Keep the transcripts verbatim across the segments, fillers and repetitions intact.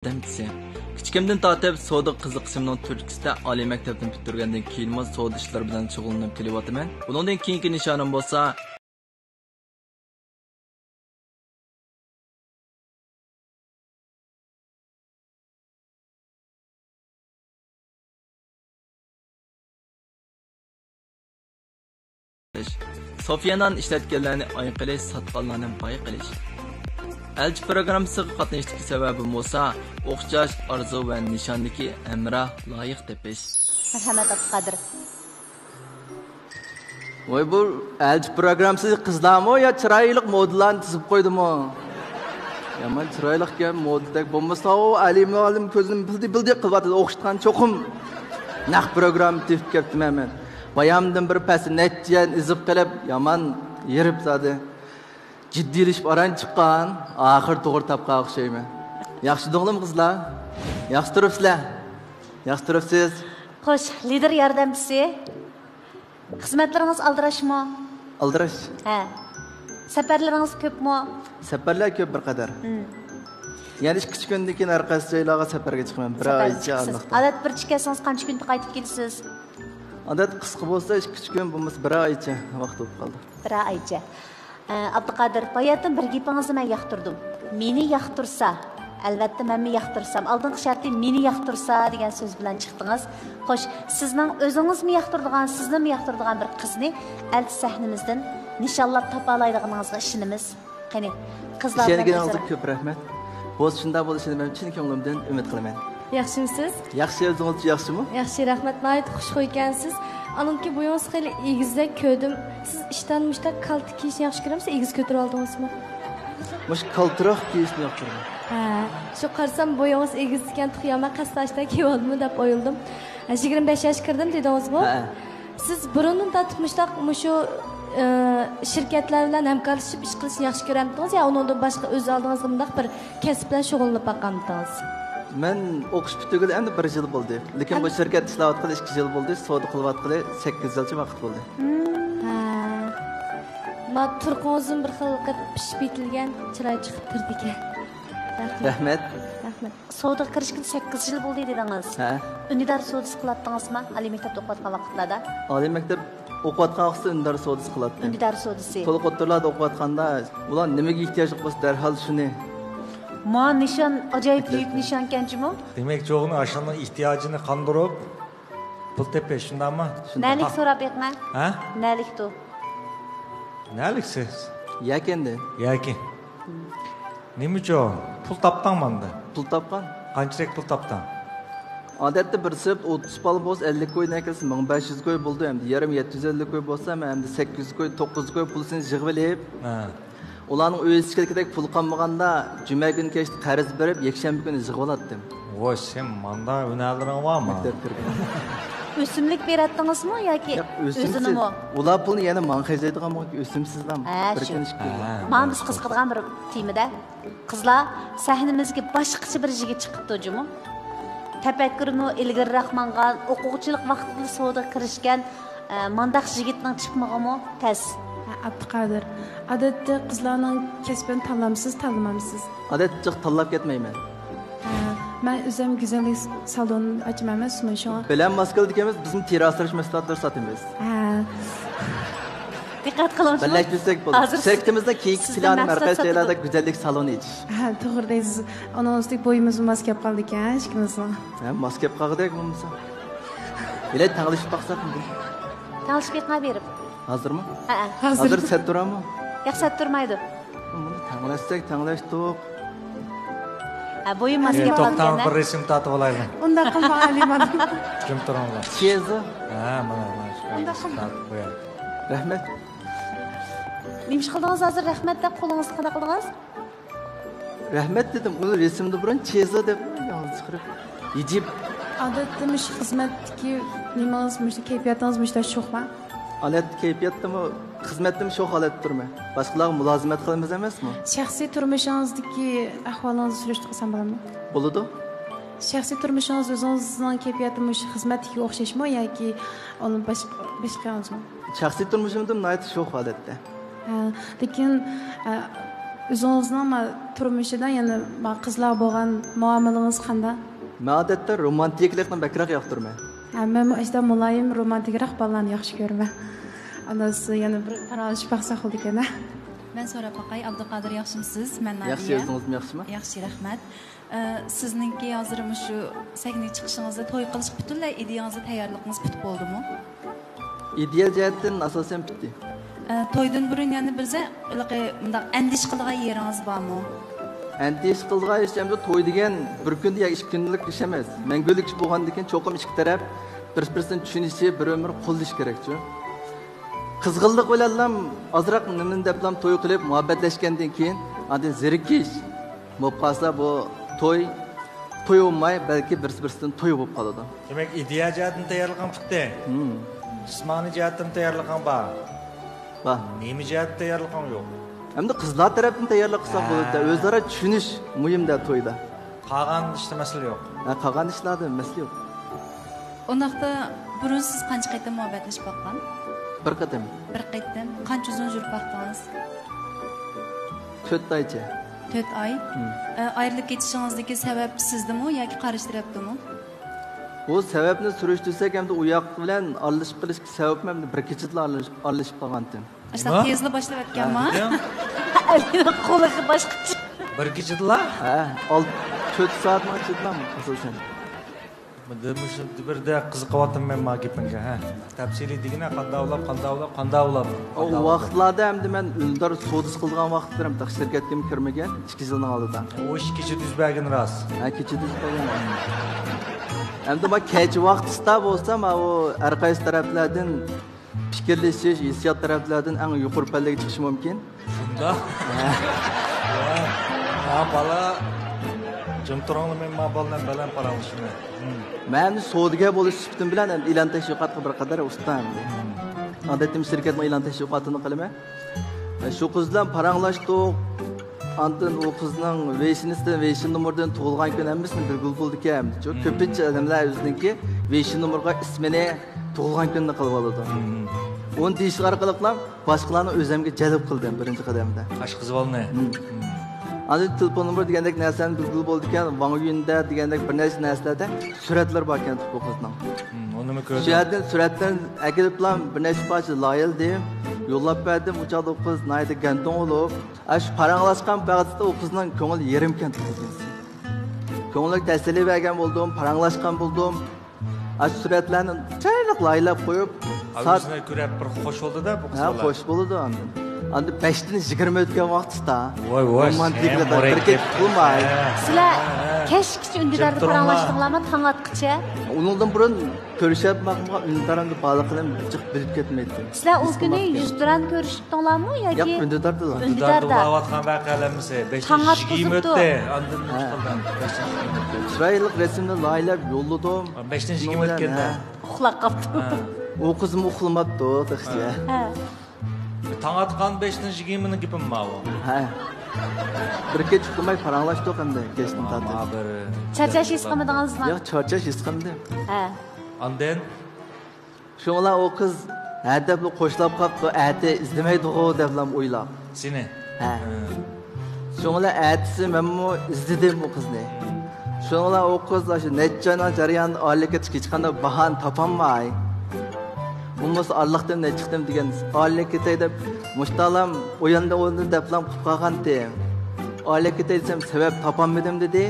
ياردەمچىسى. كىچىكىمدىن تارتىپ سودا قىزىقىشىمنىڭ تۈرتكىسىدە ئالىي مەكتەپنى پۈتتۈرگەندىن كېيىنمۇ سودا ئىشلىرى بىلەن شۇغۇللىنىپ كېلىۋاتىمەن. بۇنىڭدىن كېيىنكى نىشانىم بولسا سوفىيانان ئىشلەتكەنلەرنى ئاي قىلىش، ساتقانلارنى باي قىلىش. ئەلچى پروگراممىسىغا قاتنىشىشتىكى سەۋەبىم بولسا، ئوخشاش ئارزۇ ۋە نىشاندىكى ھەمراھ، لايىق تېپىش. مەرھەمەت، ئابدۇقادىر. ۋاي، بۇ ئەلچى پروگراممىسى قىزلارمۇ يا چىرايلىق مودېللارنى تىزىپ قويدىمۇ؟ يامان چىرايلىقكەن، مودېلدەك بولمىسا، ئۇ ئەلى مۇئەللىم كۆزىنى بىلدى-بىلدى قىلىۋاتىدۇ. ئوخشىتقان چوقۇم نەق پروگرامما تېپىپ كەپتىمەن مەن. بايامدىن بىر پەس نەچچە يەرنى ئېزىپ قېلىپ، يامان ھېرىپ زادى. جىددىيلىشىپ ئاران چىققان، ئاخىرى توغرا تاپقان ئوخشايمەن. ياخشى دۇغلىمۇ قىزلار؟ ياخشى تۇرۇپسىلەر؟ ياخشى تۇرۇپسىز؟ خوش، لىدىر ياردەمچىسى. خىزمەتلىرىڭىز ئالدىراشمۇ؟ ئالدىراش. ھە. سەپەرلىرىڭىز كۆپمۇ؟ سەپەرلەر كۆپ بىر قەدەر. مم. يەنە ئىككى ئۈچ كۈندىن كېيىن ھەر قايسى جايلارغا سەپەرگە چىقىمەن. بىر سەپەرگە ئايچە چىقىسىز. ئارىلىقتا. ئادەتتە بىر چېكەتسىڭىز قانچە كۈندە قايتىپ كېلىسىز؟ ئادەتتە قىسقا بولسا ئىككى ئۈچ كۈن، بولمىسا بىر ئايچە ۋاقىت بولۇپ قالىدۇ. بىر ئايچە. ئە، ئابدۇقادىر، باياتىن بىر گېپىڭىزنى مەن ياقتۇردۇم. مېنى ياقتۇرسا، ئەلۋەتتە، مەنمۇ ياقتۇرسام، ئالدىنقى شەرتى مېنى ياقتۇرسا دېگەن سۆز بىلەن چىقتىڭىز. خوش، سىزنىڭ ئۆزىڭىزمۇ ياقتۇرىدىغان، سىزنىمۇ ياقتۇرىدىغان بىر قىزنى ئەلچى سەھنىمىزدىن نىشانلاپ تاپالايدىغىنىڭىزغا ئىشىنىمىز. قېنى، قىزلار بىلەن ئىشەنگىنىڭىزگە ئۆزئارا. كۆپ رەھمەت. بولسا شۇنداق بولۇشىنى مەن چىن كۆڭلۈمدىن ئۈمىد قىلىمەن. ياخشىمۇسىز؟ ياخشى، ئۆزىڭىزچە ياخشىمۇ؟ ياخشى، رەھمەت. ناھايىتى خۇشخۇي ئىكەنسىز. ئانىڭكى بويىڭىز خېلى ئېگىزدەك كۆردۈم. سىز ئىشتان مۇشتاق كالتە كىيىشنى ياخشى كۆرەمسىز، ئېگىز كۆتۈرۈۋالدىڭىزمۇ؟ مۇشۇ كالتىراق كىيىشنى ياخشى كۆرىمەن. ھە، شۇ قارىسام بويىڭىز ئېگىز ئىكەن، تېخى يامان قەستاشتەك كېلىۋالدىمۇ دەپ ئويلىدىم. ھە، يىگىرمە بەش ياشقا كىردىم دېدىڭىزغۇ؟ ھە. سىز بۇرۇندىن تارتىپ مۇشتاق مۇشۇ، ئى، شىركەتلەر بىلەن ھەمكارلىشىپ ئىش قىلىشنى ياخشى كۆرەمتىڭىز يا ئۇنىڭدىن باشقا ئۆز ئالدىڭىزدا مۇنداق بىر كەسىپ بىلەن شۇغۇللىنىپ باقامتىڭىز؟ مەن ئوقۇش پۈتتۈرگىلى ئەمدى بىر يىل بولدى. لېكىن بۇ ئەمدى شىركەتتە ئىشلەۋاتقىلى ئىككى يىل بولدى، سودا قىلىۋاتقىلى سەككىز يىلچە ۋاقىت بولدى. ھە. ما تۇرقىڭىزدىن بىر خىل قىلىپ پىشىپ يېتىلگەن چىراي چىقىپ تۇرىدىكەن. رەھمەت. رەھمەت. رەھمەت. سودىغا كىرىشكىلى سەككىز يىل بولدى دېدىڭىز. ھە. ئۈندىدار سودىسى قىلاتتىڭىزما ئالىي مەكتەپتە ئوقۇۋاتقان ۋاقىتلاردا؟ ئالىي مەكتەپ ئوقۇۋاتقان ۋاقىتتا ئۈندىدار سودىسى قىلاتتىم. ئۈندىدار سودىسى. تولۇق ئوتتۇرىلاردا ئوقۇۋاتقاندا، ئۇلار نېمىگە ئېھتىياجلىق بولسا، دەرھال شۇنى. ما نىشان ئاجايىپ بۈيۈك نىشانكەن جۇمۇ. دېمەك، جوغىنى ئاشۇنىڭ ئېھتىياجىنى قاندۇرۇپ، پۇل تېپىش، شۇنداقمۇ؟ شۇنداق. نەلىك سوراپ بېقىڭە. ھە؟ نەلىكتۇ؟ نەلىكسىز؟ يەكەندە. يەكەن. نېمە ئۈچۈن؟ پۇل تاپتىڭمۇ ئەمدى؟ پۇل تاپقان. قانچىلىك پۇل تاپتىڭ؟ ئادەتتە بىر سېۋەت ئوتتۇز پال بولسا، ئەللىك كوينى ئەكەلسە، مىڭ بەش يۈز كوي بولىدۇ. ئەمدى يېرىم يەتتە يۈز ئەللىك كوي بولسا، مەن ئەمدى سەككىز يۈز كوي، توققۇز يۈز كوي پۇلىسىنى يىغىۋېلىپ، ھە. ئۇلارنىڭ ئۆز ئىچىدىكىدەك پۇل قالمىغاندا، جۈمە كۈنى كەچتە قەرز بېرىپ، يەكشەنبە كۈنى يىغىۋالاتتىم. ۋوي، سەن مانداق ھۈنەرلىرىڭ بارمۇ؟ مەكتەپ بىتىرگەن. ئۆسۈملۈك بېرەتتىڭىزمۇ ياكى ياق، ئۆسۈمسىز. ئۆزىنىمۇ؟ ئۇلار پۇلنى يەنە ماڭا خەجلەيدىغان بولغان ئۆسۈمسىزلا. ھە، بىر شۇ. كۈن، ئىككى كۈن. ھە، مانا بىز قىزىقىدىغان بىر تېمىدە. قىزلار، سەھنىمىزگە باشقىچە بىر يىگىت چىقىپتۇ جۇمۇ. تەپەككۇرىمۇ ئىلگىرىراق ماڭغان، ئوقۇغۇچىلىق ۋاقتىدىلا سودىغا كىرىشكەن، ئە، مانداق يىگىتنىڭ چىقمىغىمۇ تەس. ھە، ئابدۇقادىر. ئادەتتە قىزلارنىڭ كەسپىنى تاللامسىز، تاللىمامسىز؟ ئادەتتە جىق تاللاپ كەتمەيمەن. ھە، مەن ئۆزۈم گۈزەللىك سالونى ئاچىمەن، شۇڭا. بىلەن ماس كېلىدىكەنمىز، بىزمۇ تېرە ئاسراش مەھسۇلاتلىرى ساتىمىز. ھە. دىققەت قىلىڭ، بىرلەشمىسەك بولىدۇ. ھازىر شىركىتىمىزنىڭ كېيىنكى سىزدىن پىلانى ھەر مەھسۇلات قايسى جايلاردا ساتىدۇ. گۈزەللىك سالونى ئېچىش. ھە، توغرا دەيسىز. ئۇنىڭ ئۈستىگە بويىمىزمۇ ماس كەپ قالىدىكەن، ئىككىمىزنىڭ. ھە، ماس كەپ قالغۇدەك بولمىسا. بىلەي تەڭلىشىپ باقساق. تەڭلىشىپ بېقىڭە بېرىپ. ھازىرمۇ؟ ھەئە. ھازىر. ھازىر سەت تۇرامۇ؟ ياق، سەت تۇرمايدۇ. بۇنى تەڭلەشسەك تەڭلەشتۇق. ھە، بويى ماس ئە، كەپ توختاڭ، قالىدىكەن، ھە؟ بىر رەسىم تارتىپ ئالايلى. ئۇنداق قىلماڭ، ئەلىمان. جىم تۇرۇڭلار. چېزا. ھە، مانا، مانا شۇ ئۇنداق رەسىم قىلماڭ. تارتىپ قويايلى. رەھمەت. نېمە ئىش قىلدىڭىز ھازىر؟ رەھمەت دەپ قولىڭىزنى قانداق قىلدىڭىز؟ رەھمەت دېدىم. ئۇ رەسىمدە بۇرۇن چېزا دەپ يالغۇز چىقىرىپ. ھىجىپ. ئادەتتە مۇشۇ خىزمەتتىكى نېمىڭىز، مۇشۇ كەيپىياتىڭىز مۇشۇنداق شوخما؟ ئادەتتە كەيپىياتتىمۇ، خىزمەتتىمۇ شوخ ھالەتتە تۇرىمەن. باشقىلارغا مۇلازىمەت قىلىمىز ئەمەسمۇ؟ شەخسىي تۇرمۇشىڭىزدىكى ئەھۋالىڭىزنى سۈرۈشتۈرۈپ قويسام بولامدۇ؟ بولىدۇ. شەخسىي تۇرمۇشىڭىز ئۆزىڭىزنىڭ كەيپىياتى مۇشۇ خىزمەتتىكىگە ئوخشاشمۇ ياكى ئۇنى باشقا، باشقا ياڭزىمۇ؟ شەخسىي تۇرمۇشۇمدىمۇ ناھايىتى شوخ ھالەتتە. ھە، لېكىن، ئە، ئۆزىڭىزنىڭ ما-، تۇرمۇشىدا يەنە ما-، قىزلار بولغان مۇئامىلىڭىز قانداق؟ مەن ئادەتتە رومانتىكىلىقنى بەكرەك ياقتۇرىمەن. ھە، مەنمۇ ئاشۇنداق مۇلايىم، رومانتىكراق بالىلارنى ياخشى كۆرىمەن. ئاندىن سىز يەنە بىر پاراڭلىشىپ باقساق بولىدىكەن، ھە؟ مەن سوراپ باقاي، ئابدۇقادىر، ياخشىمۇسىز؟ مەن ياخشى، نادىيە. ئۆزىڭىزمۇ ياخشىمۇ؟ ياخشى، رەھمەت. ئە، سىزنىڭكى ھازىر مۇشۇ سەھنىگە چىقىشىڭىزدا، توي قىلىشقا پۈتۈنلەي ئىدىيەڭىزدە تەييارلىقىڭىز پۈتۈپ بولدىمۇ؟ ئىدىيە جەھەتتىن ئاساسەن پۈتتى. ئە، تويدىن بۇرۇن يەنە بىر زە-، ھېلىقى مۇنداق ئەندىشە قىلىدىغان يېرىڭىز بارمۇ؟ ئەندىشە قىلىدىغان ئىش ئەمدى توي دېگەن بىر كۈندە يا ئىككى كۈنلۈك ئىش ئەمەس. مەڭگۈلۈك ئىش بولغاندىكىن چوقۇم ئىككى تەرەپ بىر-بىرسىنى چۈشىنىشى، بىر ئۆمۈر قوللىشى كېرەكچۇ. قىزغىنلىق بىلەنلا ئازراق نېمىنى دەپلا توي قىلىپ مۇھەببەتلەشكەندىن كېيىن ئاندىن زېرىكىش بولۇپ قالسا، بۇ توي توي بولماي، بەلكى بىرسى بىرسىدىن توي بولۇپ قالىدۇ. دېمەك، ئىدىيە جەھەتتىن تەييارلىقىڭ پۈتتى. مم. جىسمانىي جەھەتتىن تەييارلىقىڭ بار. بار. نېمە جەھەتتىن تەييارلىقىڭ يوق؟ ئەمدى قىزلار تەرەپتىن تەييارلىق قىلساق بولىدۇ. ھە. ئۆزئارا چۈشىنىش مۇھىم-دە تويدا. قالغان ئىشتا مەسىلە يوق. ھە، قالغان ئىشلاردا مەسىلە يوق. ئۇنداقتا بۇرۇن سىز قانچە قېتىم مۇھەببەتلىشىپ باققان؟ بىر قېتىم. بىر قېتىم. قانچە ئۇزۇن يۈرۈپ باقتىڭىز؟ تۆت ئايچە. تۆت ئاي؟ ھىم. ئە، ئايرىلىپ كېتىشىڭىزدىكى سەۋەب سىزدىمۇ ياكى قارشى تەرەپتىمۇ؟ بۇ سەۋەبنى سۈرۈشتۈرسەك، ئەمدى ئۇ ياق بىلەن ئارىلىشىپ قېلىشتىكى سەۋەبمۇ ئەمدى بىر كېچىدىلا ئارىلىشىپ، ئارىلىشىپ قالغانتىم. ئاشۇنداق نېمە؟ تېزلا باشلاۋەتكەنما؟ ھە، دېدىم. ئەلىنىڭ قولىغا باشقىچە. بىر كېچىدىلا؟ ھە، ئال-، تۆت سائەتنىڭ ئىچىدىلا ئاساسەن. مۇشۇ بىردە قىزىقىۋاتىمەن مانا گېپىڭگە، ھە. تەپسىلىي دېگىنە، قانداق ئۇلاپ، قانداق ئۇلاپ، قانداق ئۇلاپ، ئۇ قانداق ئۇلاپ. ۋاقىتلاردا ئەمدى مەن ئۈندىدار سودىسى قىلىدىغان ۋاقىتلىرىم، تېخى شىركەتكىمۇ كىرمىگەن، ئىككى يىلنىڭ ئالدىدا. ئۇ ئىش كېچىدە يۈز بەرگىنى راست. ھە، كېچىدە يۈز بەرگەن. ئەمدى مانا كەچ ۋاقتىسىدا بولسا، مانا ئۇ ھەر قايسى تەرەپلەردىن پىكىرلىشىش، ھېسسىيات تەرەپلەردىن ئەڭ يۇقىرى پەللىگە چىقىشى مۇمكىن. شۇنداق؟ ھە. ۋاي، ما بالا. جىم تۇرۇڭلار، مەن ما بالا بىلەن بەلەن پاراڭلىشىمەن. ھىم. مەن سودىگەر بولۇش سۈپىتىم بىلەن ئېلان تەشۋىقاتقا بىر قەدەر ئۇستا ئەمدى. ھىم. ئادەتتە شىركەتمۇ ئېلان تەشۋىقاتىنى قىلىمەن. شۇ قىز بىلەن پاراڭلاشتۇق. ئاندىن ئۇ قىزنىڭ ۋېيشىنىسىدىن، ۋېيشىن نومۇرىدىن، تۇغۇلغان كۈنى ھەممىسىنى بىلگىلى بولىدىكەن. شۇ ھىم. كۆپىنچە ئادەملەر ئۆزىنىڭكى ۋېيشىن نومۇرىغا ئىسمىنى، تۇغۇلغان كۈنىنى قىلىۋالىدۇ. ھىم. ئۇنى دېيىش ئارقىلىقلا باشقىلارنى ئۆزۈمگە جەلپ قىلدىم بىرىنچى قەدەمدە. ئاشۇ قىز بالىنى؟ ھىم. ھىم. ئاندىن تېلېفون نومۇرى دېگەندەك نەرسىلەرنى بىلگىلى بولىدىكەن، ۋاڭ يۈندە دېگەندەك بىر نەچچە نەرسىلەردە سۈرەتلىرى باركەن بۇ قىزنىڭ. ھىم، ئۇنىمۇ شۇ كۆردۈم. يەردىن سۈرەتلىرىنى ئەكېلىپلا بىر نەچچە پارچە لايىھەلىدىم، يوللاپ بەردىم. ئۇ چاغدا ئۇ قىز ناھايىتى گەنتىڭ بولۇپ، ئاشۇ پاراڭلاشقان ۋاقتىدا ئۇ قىزنىڭ كۆڭلى يېرىم كەتتى. كۆڭلىگە تەسەللى بەرگەن بولدۇم، پاراڭلاشقان بولدۇم. ئاشۇ سۈرەتلەرنى چىرايلىق لايىھەلەپ قويۇپ، سات- ئۆزىنى كۆرۈپ بىر خوش بولدى-دە بۇ قىز ھە، بالا. خوش بولىدۇ ئاندىن. ئاندىن بەشتىن يىگىرمە ئۆتكەن ۋاقتىسىدا. ۋاي، ۋاي، رومانتىكىلىق سەن بىر مۇرەككەپ كەتتى قىلماي. قىز. سىلەر ھە. كەچكىچە ئۈندىداردا جىم تۇرما. پاراڭلاشتىڭلارمۇ، تاڭ ئاتقىچە؟ ئۇنىڭدىن بۇرۇن كۆرۈشۈپ باقمىغان، ئۈندىدارنى بالىلىقىمدىن جىق بىلىپ كەتمەيتتىم. سىلەر ئۇ كۈنى يۈزتۇرا كۆرۈشۈپتىڭلارمۇ ياكى؟ ياق، ئۈندىداردا. ئۈندىداردا. ئۈندىداردا بولۇۋاتقان ۋەقەلىرىمىز بەشتىن تاڭ يىگىرمە ئاتقۇزۇپتۇ. ئۆتتى. ئاندىن ھە. چىرايلىق رەسىمنى لايىھەلەپ يوللىدىم. بەشتىن يىگىرمە ئۆتكەندە. ھە. ئۇخلاپ قاپتۇ. ھە. ئۇ قىزمۇ ئۇخلىماپتۇ تېخىچە. ھە. تاڭ ئاتقان بەشتىن يىگىرمىنىڭ گېپىمۇ ماۋۇ. ھە. بىر كەچ ئۇخلىماي پاراڭلاشتۇق ئەمدى كەچتىن تارتىپ. مانا بىر چارچاش ھېس قىلمىدىڭىزمۇ؟ ياق، چارچاش ھېس قىلمىدىم. ھە. ئاندىن؟ شۇڭلا ئۇ قىز ھە دەپلا خوشلاپ قاپتۇ، ئەتە ئىزدىمەيدىغۇ دەپلا ئويلاپ. سېنى؟ ھە. ھە. شۇڭلا ئەتىسى مەنمۇ ئىزدىدىم ئۇ قىزنى. شۇڭلا ئۇ قىز ئاشۇ نەچچە ئاينىڭ جەريانىدا ئائىلىگە كېتىشكە ھېچقانداق باھانە تاپالماي، بولمىسا ئارىلىقتىن نەچچە قېتىم دېگەن ئائىلىگە كېتەي دەپ، مۇشتالام ئۇ يەردىن ئۇ يەردىن دەپلا قىلىپ قالغانتىم. ئائىلىگە كېتەي دېسەم، سەۋەب تاپالمىدىم دېدى.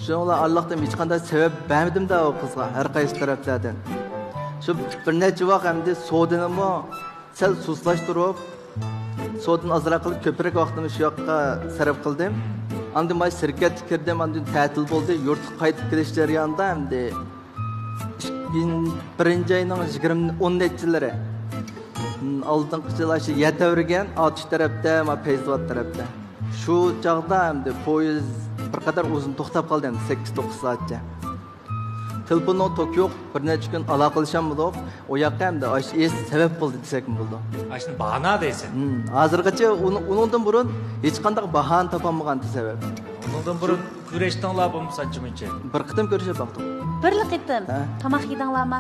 شۇنىڭ بىلەن ئارىلىقتا ھېچقانداق سەۋەب بەرمىدىم-دە ئۇ قىزغا، ھەر قايسى تەرەپلەردىن. شۇ بىر نەچچە ۋاق ئەمدى سودىنىمۇ سەل سۇسلاشتۇرۇپ، سودىنى ئازراق قىلىپ، كۆپرەك ۋاقتىمنى شۇ ياققا سەرپ قىلدىم. ئاندىن مانا شىركەتكە كىردىم، ئاندىن تەتىل بولدى. يۇرتقا قايتىپ كېلىش جەريانىدا ئەمدى ئىككىنچى، بىرىنچى ئاينىڭ يىگىرمە، ئون نەچچىلىرى. ئالدىنقى يىل ئاشۇ يەتەۋرگەن، ئاتۇش تەرەپتە، مانا پەيزىۋات تەرەپتە. شۇ چاغدا ئەمدى پويىز بىر قەدەر ئۇزۇن توختاپ قالدى، ئەمدى سەككىز، توققۇز سائەتچە. تېلېفوننىڭ توكى يوق، بىر نەچچە كۈن ئالاقىلىشالمىدۇق. ئۇ ياققا ئەمدى ئاشۇ ئىش سەۋەب بولدى دېسەكمۇ بولىدۇ. ئاشۇنى باھانە دەيسەن. ھىم، ھازىرغىچە ئۇنىڭ، ئۇنىڭدىن بۇرۇن ھېچقانداق باھانە تاپالمىغانتى سەۋەب. ئۇنىڭدىن بۇرۇن كۆرۈشتۈڭلار بولمىسا ئانچە مۇنچە؟ بىر قېتىم كۆرۈشۈپ باقتۇق. بىرلا قېتىم؟ ھە. تاماق يېدىڭلارمۇ؟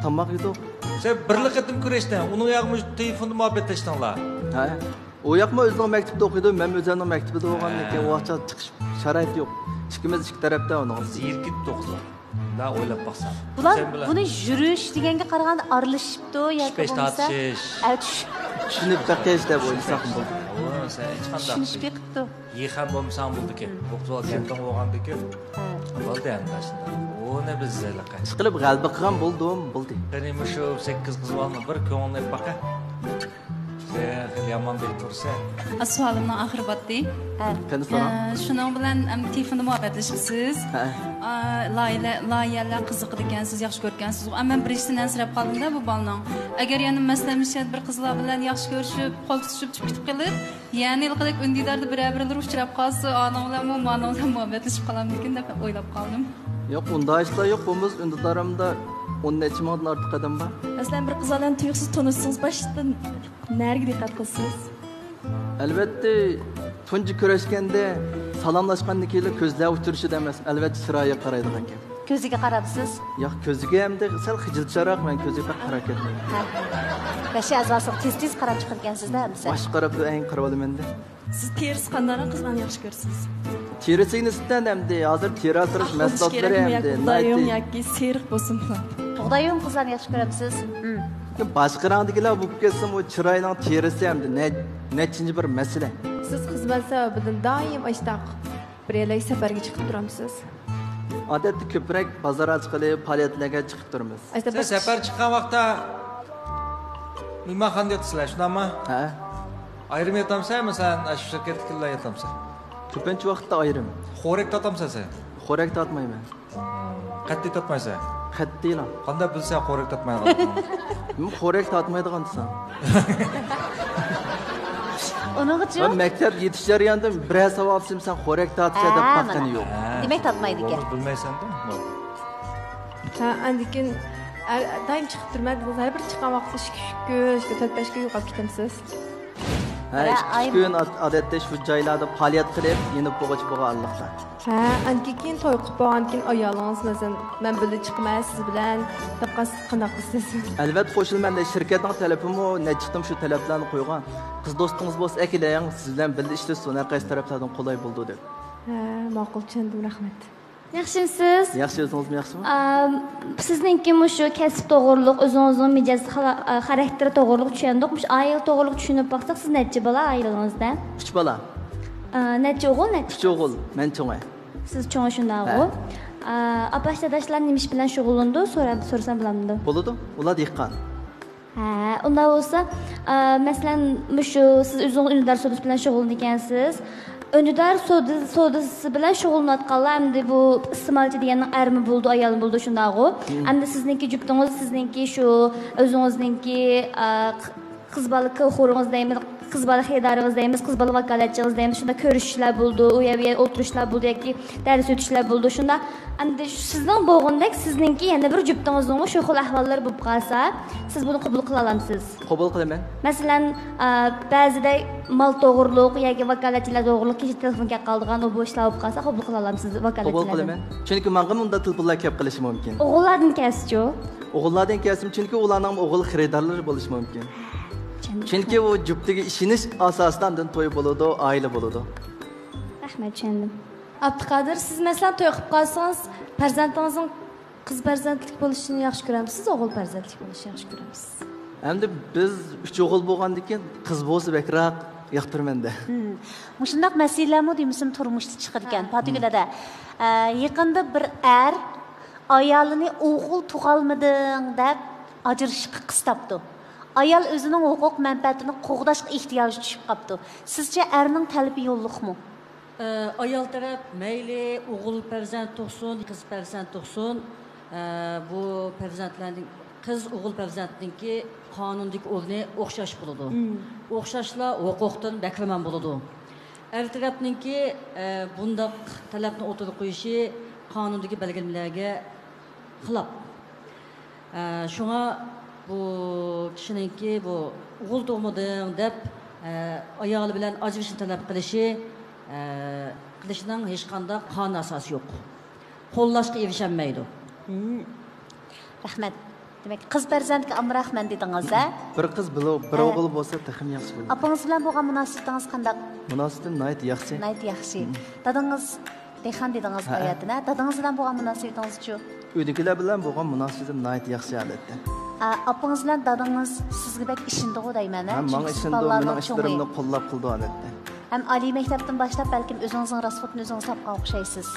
تاماق يېدۇق. سەن بىرلا قېتىم كۆرۈشتۈڭ، ئۇنىڭ ياغى مۇشۇ تېلېفوندا مۇھەببەتلەشتىڭلار؟ ھە. ئۇ ياقمۇ ئۆزىنىڭ مەكتىپىدە ئوقۇيدۇ، مەن ئۆزۈمنىڭ مەكتىپىدە بولغاندىن كېيىن ھە. ئۇ ۋاقىتتا چىقىش شارائىتى يوق. ئىككىمىز ئىككى تەرەپتە ئۇنىڭ. زېرىكىپتۇ قىزلار. مۇنداق ئويلاپ باقساڭ. بۇلار سەن بىلەن بۇنى يۈرۈش دېگەنگە قارىغاندا ئارىلىشىپتۇ ياكى چۈشپەش بولمىسا تارتىشىش. ئە، چۈش- چۈشىنىپ بېقىش دەپ ئويلىساق بولىدۇ. ئۇ سەن ھېچقانداق چۈشىنىشىپ بېقىپتۇ. يېخەن بولمىساڭ بولىدىكەن. بوغچىۋال كەنتىڭ بولغاندىكىن ھە. بولدى ئەمدى شۇنداق. ئۇنى بىز ھېلىقى. ئىشقىلىپ غەلىبە قىلغان بولدۇم، بولدى. قېنى مۇشۇ سەككىز قىز بالىنىڭ بىر كۆڭلىنى ئېلىپ باقە. سەن خېلى يامان بىلىپ تۇرسەن. سوئالىمنىڭ ئاخىرى باتتى. ھە. قېنى سوراڭ. ئە، شۇنىڭ بىلەن ئەم تېلېفوندا مۇھەببەتلىشىپسىز. ھە. ئا، لايىھە-، لايىھەلەر قىزىقىدىكەنسىز، ياخشى كۆرگەنسىز. ئەمما مەن بىرىنچىسىدىن ئەنسىرەپ قالدىم-دە بۇ بالىنىڭ. ئەگەر يەنە مەسىلەن مۇشۇ بىر قىزلار بىلەن ياخشى كۆرۈشۈپ، قول تۇتۇشۇپ چىقىپ كېتىپ قېلىپ، يەنى ھېلىقىدەك ئۈندىداردا بىرەر بىرلىرى ئۇچراپ قالسا، ئانىڭ بىلەنمۇ، مانىڭ بىلەن مۇھەببەتلىشىپ قالامدىكىن دەپ ئويلاپ قالدىم. يوق، ئۇنداق ئىشلار يوق. بۇ بىز ئۈندىدارىمدا ئون نەچچە مىڭدىن ئارتۇق ئادەم بار. مەسىلەن، بىر قىز بىلەن تۇيۇقسىز تونۇشسىڭىز، باشتىن نەگە دىققەت قىلىسىز؟ ئەلۋەتتە، تۇنجى كۆرۈشكەندە سالاملاشقاندىن كېيىنلا كۆزلەر ئۇچرىشىدۇ ئەمەس، ئەلۋەتتە، چىرايىغا قارايدىغان گەپ. كۆزىگە قارامسىز؟ ياق، كۆزىگە ئەمدى سەل خىجىلچىراق، مەن كۆزىگە بەك قاراپ كەتمەيمەن. ھە. بەشى ئەزاسىغا تېز-تېز قاراپ چىقىدىكەنسىز-دە ئەمىسە. باشقا قاراپ ئەڭ قاراپ ئالىمەن-دە. سىز تېرىسى قانداقراق قىزلارنى ياخشى كۆرىسىز؟ تېرىسىگە نىسبەتەن ئەمدى ھازىر تېرە ئاسراش ئاق بولۇشى مەھسۇلاتلىرى كېرەكمۇ ياكى ئەمدى بۇغداي يۇڭ ناھايىتى ياكى سېرىق بولسۇنمۇ؟ بۇغداي يۇڭ قىزلارنى ياخشى كۆرەمسىز؟ ھىم. لېكىن باشقا رەڭدىكىلەر بولۇپ كەتسىمۇ، چىراينىڭ تېرىسى ئەمدى نە-، نەچچىنچى بىر مەسىلە. سىز خىزمەت سەۋەبىدىن دائىم ئاشتاق بىر يەرلەرگە سەپەرگە چىقىپ تۇرامسىز؟ ئادەتتە كۆپرەك بازار ئاچقىلى، پائالىيەتلەرگە چىقىپ تۇرىمىز. ئاشتا سەن بىر سەپەر چىققان ۋاقىتتا مېھمانخانىدا ياتىسىلەر، شۇنداقمۇ؟ ھە. ئايرىم ياتامسەن، مەسىلەن، ئاشۇ شىركەتتىكىلەر ياتامسەن؟ كۆپىنچە ۋاقىتتا ئايرىم. خورەك تارتامسەن سەن؟ خورەك تارتمايمەن. قەتئىي تارتمايسەن؟ قەتئىيلا. قانداق بىلسەن خورەك تارتمايدىغانلىقىڭنى؟ مەن خورەك تارتمايدىغان دېسەم. ئۇنىڭغىچۇ؟ مەن مەكتەپ يېتىش جەريانىدا بىرەر ساۋاق ئىچىم سەن خورەك تارتىسەن دەپ ھە، باققىنى مانا. يوق. ھە، دېمەك، تارتمايدىكەن. بولمىسا بىلمەيسەن-دە. ھە، ئاندىن كېيىن ئەر-، دائىم چىقىپ تۇرىمەن، ھەر بىر چىققان ۋاقىتتا ئىككى، ئۈچ كۈن، تۆت، بەش كۈن يوقاپ كېتەمسىز؟ ھە، ھە، ئىككى، ئۈچ ئاي كۈن ئاد-، ئادەتتە شۇ جايلاردا پائالىيەت قىلىپ، يېنىپ بولغۇچە بولغان ئارىلىقتا. ھە، ئاندىن كېيىن توي قىلىپ بولغاندىن كېيىن ئايالىڭىز، مەسىلەن، مەن بىللە چىقىمەن سىز بىلەن دەپ قالسا قانداق قىلىسىز؟ ئەلۋەتتە قوشۇلىمەن، شىركەتنىڭ تەلىپىمۇ نەچچە قېتىم شۇ تەلەپلەرنى قويغان. قىز دوستىڭىز بولسا ئەكېلىڭ، سىز بىلەن بىللە ئىشلىسۇن، ھەر قايسى تەرەپلەردىن قولاي بولىدۇ دەپ. ھە، ماقۇل، چۈشەندىم، رەھمەت. ياخشىمۇسىز؟ ياخشى، ئۆزىڭىزمۇ ياخشىمۇ؟ ئام، سىزنىڭكى مۇشۇ كەسىپ توغرۇلۇق، ئۆزىڭىزنىڭ مىجەز خالا-، ئا، خاراكتېرى توغرۇلۇق چۈشەندۇق. مۇشۇ ئائىلە توغرۇلۇق چۈشىنىپ باقساق، سىز نەچچە بالا ئائىلىڭىزدە؟ ئۈچ بالا. ئا، نەچچە ئوغۇل، نەچچە ئۈچ ئوغۇل، مەن چوڭى. سىز چوڭى، شۇنداقغۇ؟ ھە. ئا، ئاپاش داداشلار نېمە ئىش بىلەن شۇغۇللىنىدۇ؟ سورا-، سورىسام بولامدۇ؟ بولىدۇ، ئۇلار دېھقان. ھە، ئۇنداق بولسا، ئا، مەسىلەن، مۇشۇ سىز ئۆزىڭىز ئۈندىدار سودىسى بىلەن شۇغۇللىنىدىكەنسىز. ئۈندىدار سودا-، سودىسى بىلەن شۇغۇللىنىۋاتقانلار ئەمدى بۇ ئىستېمالچى دېگەننىڭ ئەرمۇ بولىدۇ، ئايالمۇ بولىدۇ، شۇنداقغۇ؟ مم. ئەمدى سىزنىڭكى جۈپتىڭىز، سىزنىڭكى شۇ ئۆزىڭىزنىڭكى، ئا، ق-، قىز بالا كوخورىڭىز دەيمىز، قىز بالا خېرىدارىڭىز دەيمىز، قىز بالا ۋاكالەتچىڭىز دەيمىز، شۇنداق كۆرۈشۈشلەر بولىدۇ، ئۇ يەر بۇ يەر ئولتۇرۇشلار بولىدۇ ياكى دەرس ئۆتۈشلەر بولىدۇ، شۇنداق. ئەمدى سىزنىڭ بولغىنىدەك سىزنىڭكى يەنە بىر جۈپتىڭىزنىڭمۇ شۇ خىل ئەھۋاللىرى بولۇپ قالسا، سىز بۇنى قوبۇل قىلالامسىز؟ قوبۇل قىلىمەن. مەسىلەن، ئا، بەزىدە مال توغرۇلۇق ياكى ۋاكالەتچىلەر توغرۇلۇق كېچە تېلېفون كەپ قالىدىغان، ئۇ بوشلار بولۇپ قالسا، قوبۇل قىلالامسىز ۋاكالەتچىلەردىن؟ قوبۇل قىلىمەن. چۈنكى ماڭىمۇ ئۇنداق تېلېفونلار كەپ قېلىشى مۇمكىن. ئوغۇللاردىن كەلسىچۇ؟ ئوغۇللاردىن كەلسىمۇ، چۈنكى ئۇلارنىڭمۇ ئوغۇل خېرىدارلىرى بولۇشى مۇمكىن. چۈشەندىم. چۈنكى ئۇ جۈپتىگە ئىشىنىش ئاساسىدا ئاندىن توي بولىدۇ، ئائىلە بولىدۇ. رەھمەت، چۈشەندىم. ئابدۇقادىر، سىز مەسىلەن توي قىلىپ قالسىڭىز، پەرزەنتىڭىزنىڭ قىز پەرزەنتلىك بولۇشىنى ياخشى كۆرەمسىز، ئوغۇل پەرزەنتلىك بولۇشىنى ياخشى كۆرەمسىز؟ ئەمدى بىز ئۈچ ئوغۇل بولغاندىن كېيىن قىز بولسا بەكرەك ياقتۇرىمەن-دە. مم. مۇشۇنداق مەسىلىلەرمۇ دېمىسىم تۇرمۇشتا چىقىدىكەن، ھە. پاتىگۈل ھەدە. ئە، يېقىندا بىر ئەر ئايالىنى ئوغۇل تۇغالمىدىڭ دەپ ئاجرىشىشقا قىستاپتۇ. ئايال ئۆزىنىڭ ھوقۇق مەنپەئەتىنى قوغداشقا ئېھتىياجى چۈشۈپ قاپتۇ. سىزچە ئەرنىڭ تەلىپى يوللۇقمۇ؟ ئە، ئايال تەرەپ مەيلى ئوغۇل پەرزەنت تۇغسۇن، قىز پەرزەنت تۇغسۇن، ئە، بۇ پەرزەنتلەرنىڭ، قىز ئوغۇل پەرزەنتنىڭكى قانۇندىكى ئورنى ئوخشاش بولىدۇ. مم. ئوخشاشلا ھوقۇقتىن بەھرىمەن بولىدۇ. ئەر تەرەپنىڭكى، ئە، بۇنداق تەلەپنى ئوتتۇرىغا قويۇشى قانۇندىكى بەلگىلىمىلەرگە خىلاپ. ئە، شۇڭا بۇ كىشىنىڭكى بۇ ئوغۇل تۇغمىدىڭ دەپ، ئە، ئايالى بىلەن ئاجرىشىشنى تەلەپ قىلىشى، ئە، قىلىشنىڭ ھېچقانداق قانۇن ئاساسى يوق. قوللاشقا ئېرىشەلمەيدۇ. مم. رەھمەت. دېمەك، قىز پەرزەنتكە ئامراقمەن دېدىڭىز، ھە؟ بىر قىز بىلو-، بىر ھە. ئوغۇل بولسا تېخىمۇ ياخشى بولىدۇ. ئاپىڭىز بىلەن بولغان مۇناسىۋىتىڭىز قانداق؟ مۇناسىۋىتىم ناھايىتى ياخشى. ناھايىتى ياخشى. مم. دادىڭىز دېھقان دېدىڭىز ھە. باياتىن، ھە؟ دادىڭىز بىلەن بولغان مۇناسىۋىتىڭىزچۇ؟ ئۆيدىكىلەر بىلەن بولغان مۇناسىۋىتىم ناھايىتى ياخشى ئالەتتە. ئا، ئاپىڭىز بىلەن دادىڭىز سىزگە بەك ئىشىنىدىغۇ دەيمەن، ھە؟ ھە، ماڭا چۈنكى سىز ئىشىنىدۇ، بالىلارنىڭ مېنىڭ چوڭى. ئىشلىرىمنى قوللاپ قىلىدۇ ئالەتتە. ھەم ئالىي مەكتەپتىن باشلاپ بەلكىم ئۆزىڭىزنىڭ راسخوتىنى ئۆزىڭىز تاپقان ئوخشايسىز.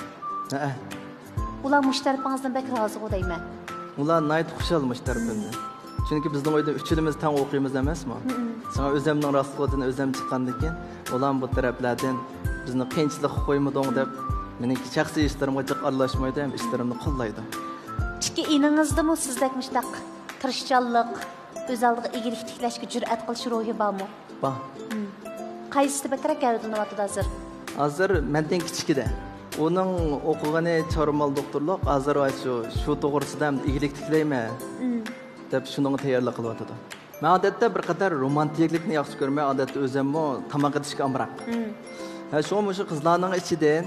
ھەئە. ئۇلار مۇشۇ تەرىپىڭىزدىن بەك رازىغۇ دەيمەن. ئۇلار ناھايىتى خۇشال مۇشۇ تەرىپىمدىن. چۈنكى بىزنىڭ ئۆيدە ئۈچىمىز تەڭ ئوقۇيمىز ئەمەسمۇ؟ مم. شۇڭا ئۆزۈمنىڭ راستلىقىدىن ئۆزۈم چىققاندىن كېيىن، ئۇلارمۇ بۇ تەرەپلەردىن بىزنى قىيىنچىلىققا قويمىدىڭ دەپ، مېنىڭ شەخسىي ئىشلىرىمغا جىق ئارىلاشمايدۇ ھەم ئىشلىرىمنى قوللايدۇ. ئىككى ئىنىڭىزدىمۇ سىزدەك مۇشۇنداق تىرىشچانلىق، ئۆز ئالدىغا ئىگىلىك تىكلەشكە جۈرئەت قىلىش روھى بارمۇ؟ بار. مم. قايسىسى بەكرەك گەۋدىلىنىۋاتىدۇ ھازىر؟ ھازىر مەندىن كىچىكىدە. ئۇنىڭ ئوقۇغىنى چارۋىمال دوختۇرلۇق، ھازىر شۇ، شۇ توغرىسىدا ئىگىلىك تىكلەيمەن مم. دەپ شۇنىڭغا تەييارلىق قىلىۋاتىدۇ. مەن ئادەتتە بىر قەدەر رومانتىكلىقنى ياخشى كۆرىمەن، ئادەتتە ئۆزۈممۇ تاماق ئېتىشكە ئامراق. مم. ھە، شۇڭا مۇشۇ قىزلارنىڭ ئىچىدىن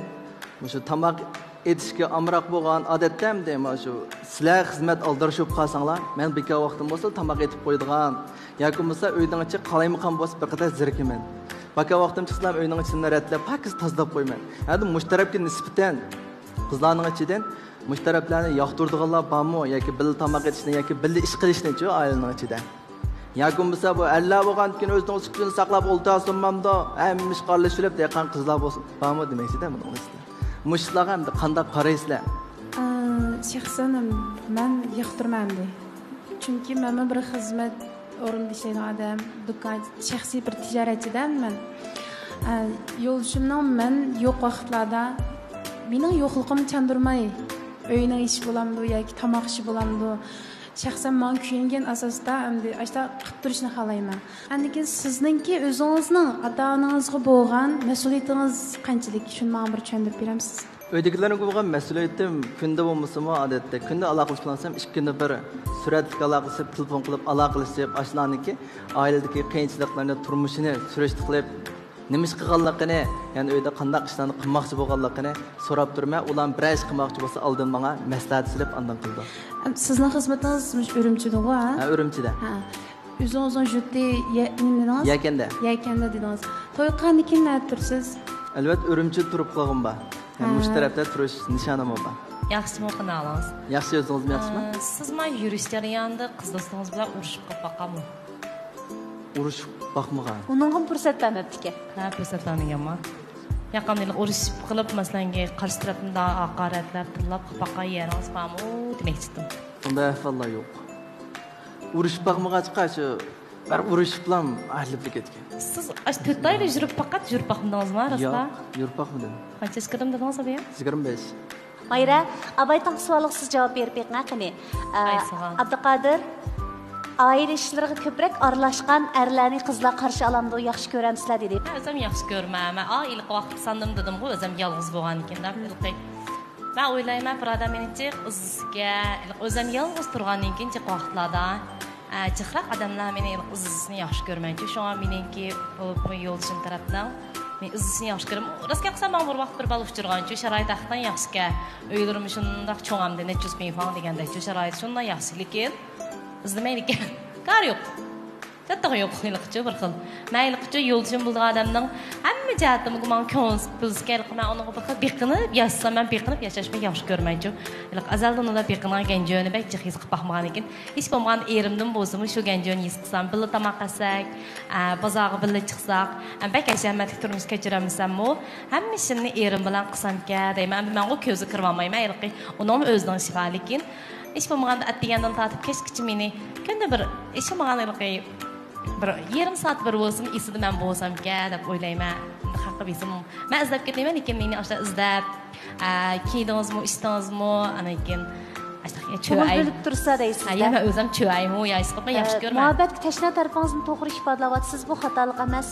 مۇشۇ تاماق ئېتىشكە ئامراق بولغان، ئادەتتە ئەمدى مانا شۇ سىلەر خىزمەت ئالدىراش بولۇپ قالساڭلار، مەن بىكار ۋاقتىم بولسا تاماق ئېتىپ قويىدىغان ياكى بولمىسا ئۆينىڭ ئىچى قالايمىقان بولسا بىر قەدەر زېرىكىمەن. بىكار ۋاقتىم چىقسىلا ئۆينىڭ ئىچىنى رەتلەپ، پاكىز تازىلاپ قويىمەن. ھەدە مۇشۇ تەرەپكە نىسبەتەن قىزلارنىڭ ئىچىدىن مۇشۇ تەرەپلەرنى ياقتۇرىدىغانلار بارمۇ ياكى بىللە تاماق ئېتىشنى ياكى بىللە ئىش قىلىشنىچۇ ئائىلىنىڭ ئىچىدە؟ ياكى بولمىسا بۇ ئەرلەر بولغاندىكىن ئۆزىنىڭ سۈپىتىنى ساقلاپ ئولتۇرسۇنمامدۇ؟ ھەممە ئىشقا ئارىلىشىۋېلىپ دېھقان قىزلار بولسا بارمۇ دېمەكچىدە بۇنىڭ ئىچىدە. مۇشۇلارغا ئەمدى قانداق قارايسىلەر؟ ئە، شەخسەن مەن ياقتۇرىمەن ئەمدى. چۈنكى مەنمۇ بىر خىزمەت ئورنىدا ئىشلەيدىغان ئادەم، دۇكان، شەخسىي بىر تىجارەتچىدە مەن. ئە، يولدىشىمنىڭ مەن يوق ۋاقىتلاردا مېنىڭ يوقلۇقۇمنى چاندۇرماي، ئۆينىڭ ئىشى بولامدۇ ياكى تاماق ئىشى بولامدۇ، شەخسەن ماڭا كۆيۈنگەن ئاساستا ئەمدى ئاشتا قىلىپ تۇرۇشنى خالايمەن. ئاندىن كېيىن سىزنىڭكى ئۆزىڭىزنىڭ ئاتا-ئانىڭىزغا بولغان مەسئۇلىيىتىڭىز قانچىلىك؟ شۇنى ماڭا بىر چۈشەندۈرۈپ بېرەمسىز؟ ئۆيدىكىلەرگە بولغان مەسئۇلىيىتىم كۈندە بولمىسىمۇ، ئادەتتە كۈندە ئالاقىلىشىپ تۇرسام، ئىككى كۈندە بىر سۈرەتلىك ئالاقىلىشىپ، تېلېفون قىلىپ ئالاقىلىشىپ، ئاشۇلارنىڭكى ئائىلىدىكى قىيىنچىلىقلىرىنى، تۇرمۇشىنى سۈرۈشتە قىلىپ، نېمە ئىش قىلغانلىقىنى، يەنى ئۆيدە قانداق ئىشلارنى قىلماقچى بولغانلىقىنى سوراپ تۇرىمەن. ئۇلار بىرەر ئىش قىلماقچى بولسا، ئالدىن ماڭا مەسلىھەت سېلىپ، ئاندىن قىلىدۇ. سىزنىڭ خىزمىتىڭىز مۇشۇ ئۈرۈمچىدىغۇ، ھە؟ ھە، ئۈرۈمچىدە. ھە. ئۆزىڭىزنىڭ يۇرتى يە-، نېمە دېدىڭىز؟ يەكەندە. يەكەندە دېدىڭىز. توي قىلغاندىن كېيىن نەدە تۇرىسىز؟ ئەلۋەتتە، ئۈرۈمچىدە تۇرۇپ قالغىنىم بار. ھە. مۇشۇ تەرەپتە تۇرۇش نىشانىممۇ بار. ياخشىمۇ، قېنى ئەھۋالىڭىز؟ ياخشى، ئۆزىڭىزمۇ ياخشىمۇ؟ ئە، سىز مانا يۈرۈش جەريانىدا قىز دوستىڭىز بىلەن ئۇرۇشۇپ قېلىپ باققانمۇ؟ ئۇرۇشۇپ باقمىغان. ئۇنىڭغىمۇ پۇرسەت بەرمەپتىكەن. ھە، پۇرسەت بەرمىگەنما؟ ياقامدىلا ئۇرۇشۇپ قېلىپ، مەسىلەن، قارشى تەرەپتىن ھاقارەتلەپ، تىللاپ قېلىپ باققان يېرىڭىز بارمۇ دېمەكچىدىم. ئۇنداق ئەھۋاللار يوق. ئۇرۇشۇپ باقمىغاچقا، شۇ بىر ئۇرۇشۇپلا ئايرىلىپ كەتكەن. سىز ئاشۇ تۆت ئايلا يۈرۈپ پەقەت يۈرۈپ باقمىدىڭىزما، راسلا؟ ياق، يۈرۈپ باقمىدىم. قانچە ياشقا كىردىم دېدىڭىز، ئابىيە؟ يىگىرمە بەش. مايرا، ئابايتىڭ سوئالىغا سىز جاۋاب بېرىپ بېقىڭ، قېنى. ئە، قايسىغا؟ ئابدۇقادىر، ئائىلە ئىشلىرىغا كۆپرەك ئارىلاشقان ئەرلەرنى قىزلار قارشى ئالامدۇ، ياخشى كۆرەمسىلەر دېدى. مەن ئۆزۈم ياخشى كۆرىمەن. مەن ئائىلىگە ۋاقىت ساندىم دېدىمغۇ، ئۆزۈم يالغۇز بولغاندىن كېيىن دەپ. مم. مەن ئويلايمەن، بىر ئادەم مېنى جىق ئىزدىسىكەن، ئۆزۈم يالغۇز تۇرغاندىن كېيىن جىق ۋاقىتلاردا، ئە، جىقراق ئادەملەر مېنى ئىزدىسىنى ياخشى كۆرمەيچۇ. شۇڭا مېنىڭكى بۇ، بۇ يولدىشىم تەرەپنىڭ مېنى ئىزدىسىنى ياخشى كۆرىمەن. راست گەپ قىلسام، ماڭا بىر ۋاقىت بىر بالا ئۇچرىغانچۇ، شارائىت ھەقىقەتەن ياخشىكەن. ئۆيلىرىمۇ شۇنداق چوڭ ئەمدى، نەچچە يۈز پىڭ دېگەندەك، شۇ شارائىت شۇنداق ياخشى. لېكىن ئىزدىمەيدىكەن. كارى يوق. تېتىغۇ يوق ھېلىقىچە بىر خىل. مەن ھېلىقىچە يولدىشىم بولىدىغان ئادەمنىڭ ھەممە جەھەتتىن ماڭا كۆڭۈل بۆلسىكەن، ھېلىقى مەن ئۇنىڭغا بىر خىل بېقىنىپ ياشىسام، مەن بېقىنىپ ياشاشنى ياخشى كۆرمەيچۇ. ھېلىقى ئەزەلدىنلا بېقىنغان گەنجۈنى بەك جىق ھېس قىلىپ باقمىغان ئىكەن. ھېچ بولمىغاندا ئېرىمدىن بولسىمۇ شۇ گەنجۈنى ھېس قىلسام، بىللە تاماق يېسەك، ئە، بازارغا بىللە چىقساق، ئە، بەك ھەشەمەتلىك تۇرمۇش كەچۈرەلمىسەممۇ، ھەممە ئىشىمنى ئېرىم بىلەن قىلسامكەن دەيمەن. ئەمدى مەنغۇ كۆزگە كىرىۋالمايمەن، ھېلىقى ئۇنىڭمۇ ئۆزىنىڭ ئىشى بار. لېكىن ھېچ بولمىغاندا ئەتىگەندىن تارتىپ كەچكىچە مېنى كۈندە بىر، ھېچ بولمىغاندا ھېلىقى بىر يېرىم سائەت بىر بولسىمۇ ئېسىدە مەن بولسامكەن دەپ ئويلايمەن. خەققە بېسىم مەن ئىزدەپ كېتەيمەن، لېكىن مېنى ئاشۇنداق ئىزدەپ، ئە، كىيدىڭىزمۇ، ئىچتىڭىزمۇ، ئاندىن كېيىن ئاشۇنداق، يا، چۆ-، كۆڭۈل ئەي-، بۆلۈپ تۇرسا دەيسىز-دە. ھە، يا، مەن ئۆزۈم چۆ-، ئەيمۇ، يا، ئىسقىپمۇ ياخشى ئە، كۆرمەن. مۇھەببەتكە تەشنا تەرىپىڭىزنى توغرا ئىپادىلەۋاتىسىز، بۇ خاتالىق ئەمەس.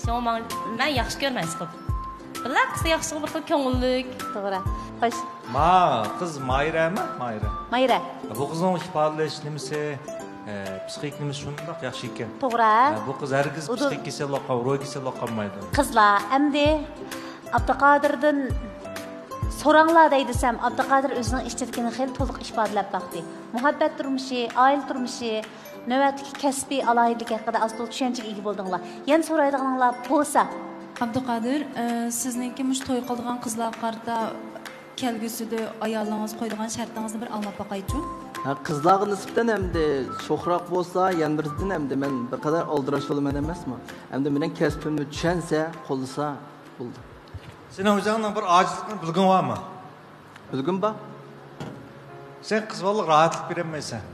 شۇڭا ماڭ-، مەن ياخشى كۆرمەن ئىسقىپ. بىللە قىلسا ياخشىغۇ، بىر خىل كۆڭۈللۈك. توغرا. خوش. ما، قىز مايرەمۇ؟ مايرە. مايرە. بۇ قىزنىڭ ئىپادىلەش نېمىسى، ئە، پسىخىك نېمىسى شۇنداق ياخشى ئىكەن. توغرا. ئە، بۇ قىز ھەرگىز ئۇدۇل پسىخىك كېسەل بولۇپ قال-، روھ كېسەل بولۇپ قالمايدۇ. قىزلار، ئەمدى ئابدۇقادىردىن سوراڭلار دەي دېسەم، ئابدۇقادىر ئۆزىنىڭ ئىچىدىكىنى خېلى تولۇق ئىپادىلەپ باقتى. مۇھەببەت تۇرمۇشى، ئائىلە تۇرمۇشى، نۆۋەتتىكى كەسپىي ئالاھىدىلىكى ھەققىدە ئاز تولا چۈشەنچىگە ئىگە بولدۇڭلار. يەنە سورايدىغىنىڭلار بولسا؟ ئابدۇقادىر، ئە، سىزنىڭكى مۇشۇ توي قىلىدىغان قىزلارغا قارىتا كەلگۈسىدە ئايالىڭىز قويىدىغان شەرتىڭىزنى بىر ئاڭلاپ باقايچۇ. ھە، قىزلارغا نىسبەتەن ئەمدى شوخراق بولسا، يەنە بىرسىدىن ئەمدى مەن بىر قەدەر ئالدىراش بولىمەن ئەمەسمۇ؟ ئەمدى مېنىڭ كەسپىمنى چۈشەنسە، قوللىسا بولدى. سېنىڭ ئۆزۈڭنىڭ بىر ئاجىزلىقىنى بىلگۈڭ بارمۇ؟ بىلگۈم بار. سەن قىز بالىلىق راھەتلىك بېرەلمەيسەن.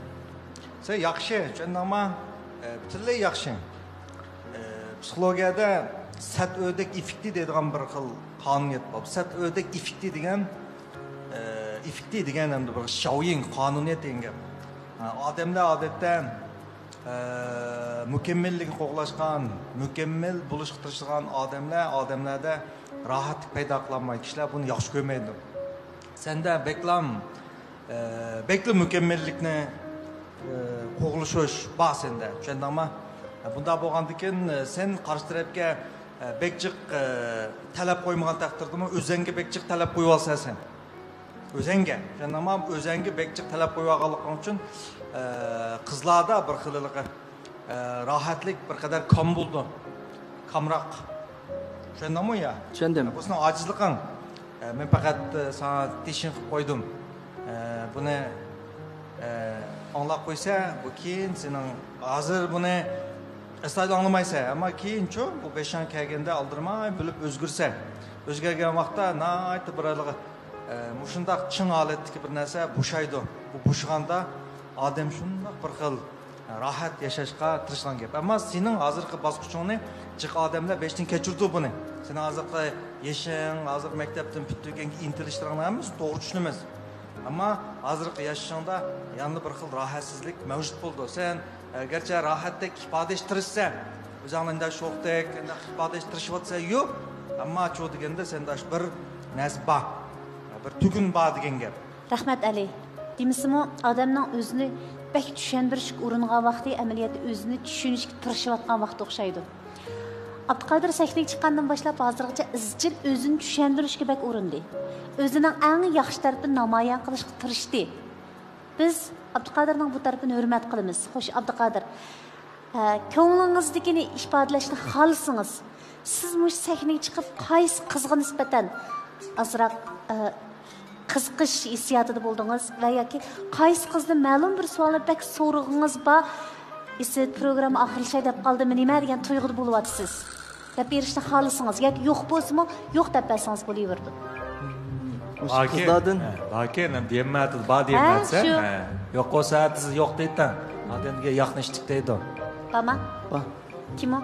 سەن ياخشى، چۈشەندىڭما؟ ئە، پۈتۈنلەي ياخشى. ئە، پسىخولوگىيەدە سەت ئۆردەك ئېففېكتى دەيدىغان بىر خىل قانۇنىيەت بار. سەت ئۆردەك ئېففېكتى دېگەن، ئە، ئېففېكتى دېگەن ئەمدى بىر شاۋيىڭ قانۇنىيەت دېگەن گەپ. ئە، ئادەملەر ئادەتتە، ئە، مۇكەممەللىكنى قوغلاشقان، مۇكەممەل بولۇشقا تىرىشىدىغان ئادەملەر، ئادەملەردە راھەتلىك پەيدا قىلالمايدۇ. كىشىلەر بۇنى ياخشى كۆرمەيدۇ. سەندە بەكلام، ئە، بەكلا مۇكەممەللىكنى، ئە، قوغلىشىش بار سەندە، چۈشەندىڭما؟ ئە، بۇنداق بولغاندىكىن، ئە، سەن قارشى تەرەپكە، ئە، بەك جىق، ئە، تەلەپ قويمىغان تەقدىردىمۇ ئۆزەڭگە بەك جىق تەلەپ قويۇۋالىسەن سەن. ئۆزەڭگە، چۈشەندىڭما؟ ئۆزەڭگە بەك جىق تەلەپ قويۇۋالغانلىقىڭ ئۈچۈن، ئە، قىزلاردا بىر خىل ھېلىقى ئە، راھەتلىك بىر قەدەر كام بولىدۇ. كامراق. چۈشەندىڭمۇ يا؟ چۈشەندىم. بۇ سېنىڭ ئاجىزلىقىڭ. ئە، مەن پەقەت، ئە، ساڭا تېشىن قىلىپ قويدۇم. ئە، بۇنى، ئە، ئاڭلاپ قويسا، بۇ كېيىن سېنىڭ ھازىر بۇنى ئەستايىدىل ئاڭلىمايسەن، ئەمما كېيىنچۇ بۇ بېشىڭ كەلگەندە ئالدىرىماي بىلىپ ئۆزگۈرسەن. ئۆزگەرگەن ۋاقىتتا ناھايىتى بىر ھېلىقى، ئە، مۇشۇنداق چىڭ ھالەتتىكى بىر نەرسە بوشايدۇ. بۇ بوشىغاندا ئادەم شۇنداق بىر خىل راھەت ياشاشقا تىرىشىدىغان گەپ. ئەمما سېنىڭ ھازىرقى باسقۇچۇڭنى جىق ئادەملەر بېشىدىن كەچۈرىدۇ بۇنى. سېنىڭ ھازىرقى يېشىڭ، ھازىرقى مەكتەپتىن پۈتتۈرگەنگە ئىنتىلىشلىرىڭنىڭ ھەممىسى توغرا چۈشىنىمىز. ئەمما ھازىرقى ياشىشىڭدا يەنىلا بىر خىل راھەتسىزلىك مەۋجۇت بولىدۇ. سەن، ئە، گەرچە راھەتتەك ئىپادىلەشكە تىرىشىسەن، ئۆزۈڭنى ئەنداق شوختەك، ئەنداق ئىپادىلەشكە تىرىشىۋاتىسەن، يوق. ئەمما چۇ دېگەندە سەندە شۇ بىر نەرسە بار، بىر تۈگۈن بار دېگەن گەپ. رەھمەت ئەلى. دېمىسىمۇ، ئادەمنىڭ ئۆزىنى بەك چۈشەندۈرۈشكە ئۇرۇنغان ۋاقتى ئەمەلىيەتتە ئۆزىنى چۈشىنىشكە تىرىشىۋاتقان ۋاقىت ئوخشايدۇ. ئابدۇقادىر سەھنىگە چىققاندىن باشلاپ ھازىرغىچە ئىزچىل ئۆزىنى چۈشەندۈرۈشكە بەك ئۇرۇندى. ئۆزىنىڭ ئەڭ ياخشى تەرىپىنى نامايان قىلىشقا تىرىشتى. بىز ئابدۇقادىرنىڭ بۇ تەرىپىنى ھۆرمەت قىلىمىز. خوش، ئابدۇقادىر، ھە، كۆڭلىڭىزدىكىنى ئىپادىلەشنى خالىسىڭىز، سىز مۇشۇ سەھنىگە چىقىپ، قايسى قىزغا نىسبەتەن ئازراق، ئە، قىزىقىش ھېسسىياتىدا بولدىڭىز ۋە ياكى قايسى قىزدىن مەلۇم بىر سوئالنى بەك سورىغىڭىز بار، ئېسىت، پروگرامما ئاخىرلىشاي دەپ قالدىمۇ نېمە دېگەن تۇيغۇدا بولۇۋاتىسىز؟ دەپ بېرىشنى خالىسىڭىز ياكى يوق بولسىمۇ، يوق دەپ بەرسىڭىز بولۇۋېرىدۇ. مۇشۇ قىزلاردىن. ھە، باركەن، دېيەلمەيۋاتىدۇ، بار دېيەلمەيۋاتىسەن. ھە، شۇ. ھە. يوق بولسا، ئەتىسى يوق دەيتتىڭ. ئادەمگە ياقنى ئىشتىك دەيدۇ. بارما؟ بار. كىم ئۇ؟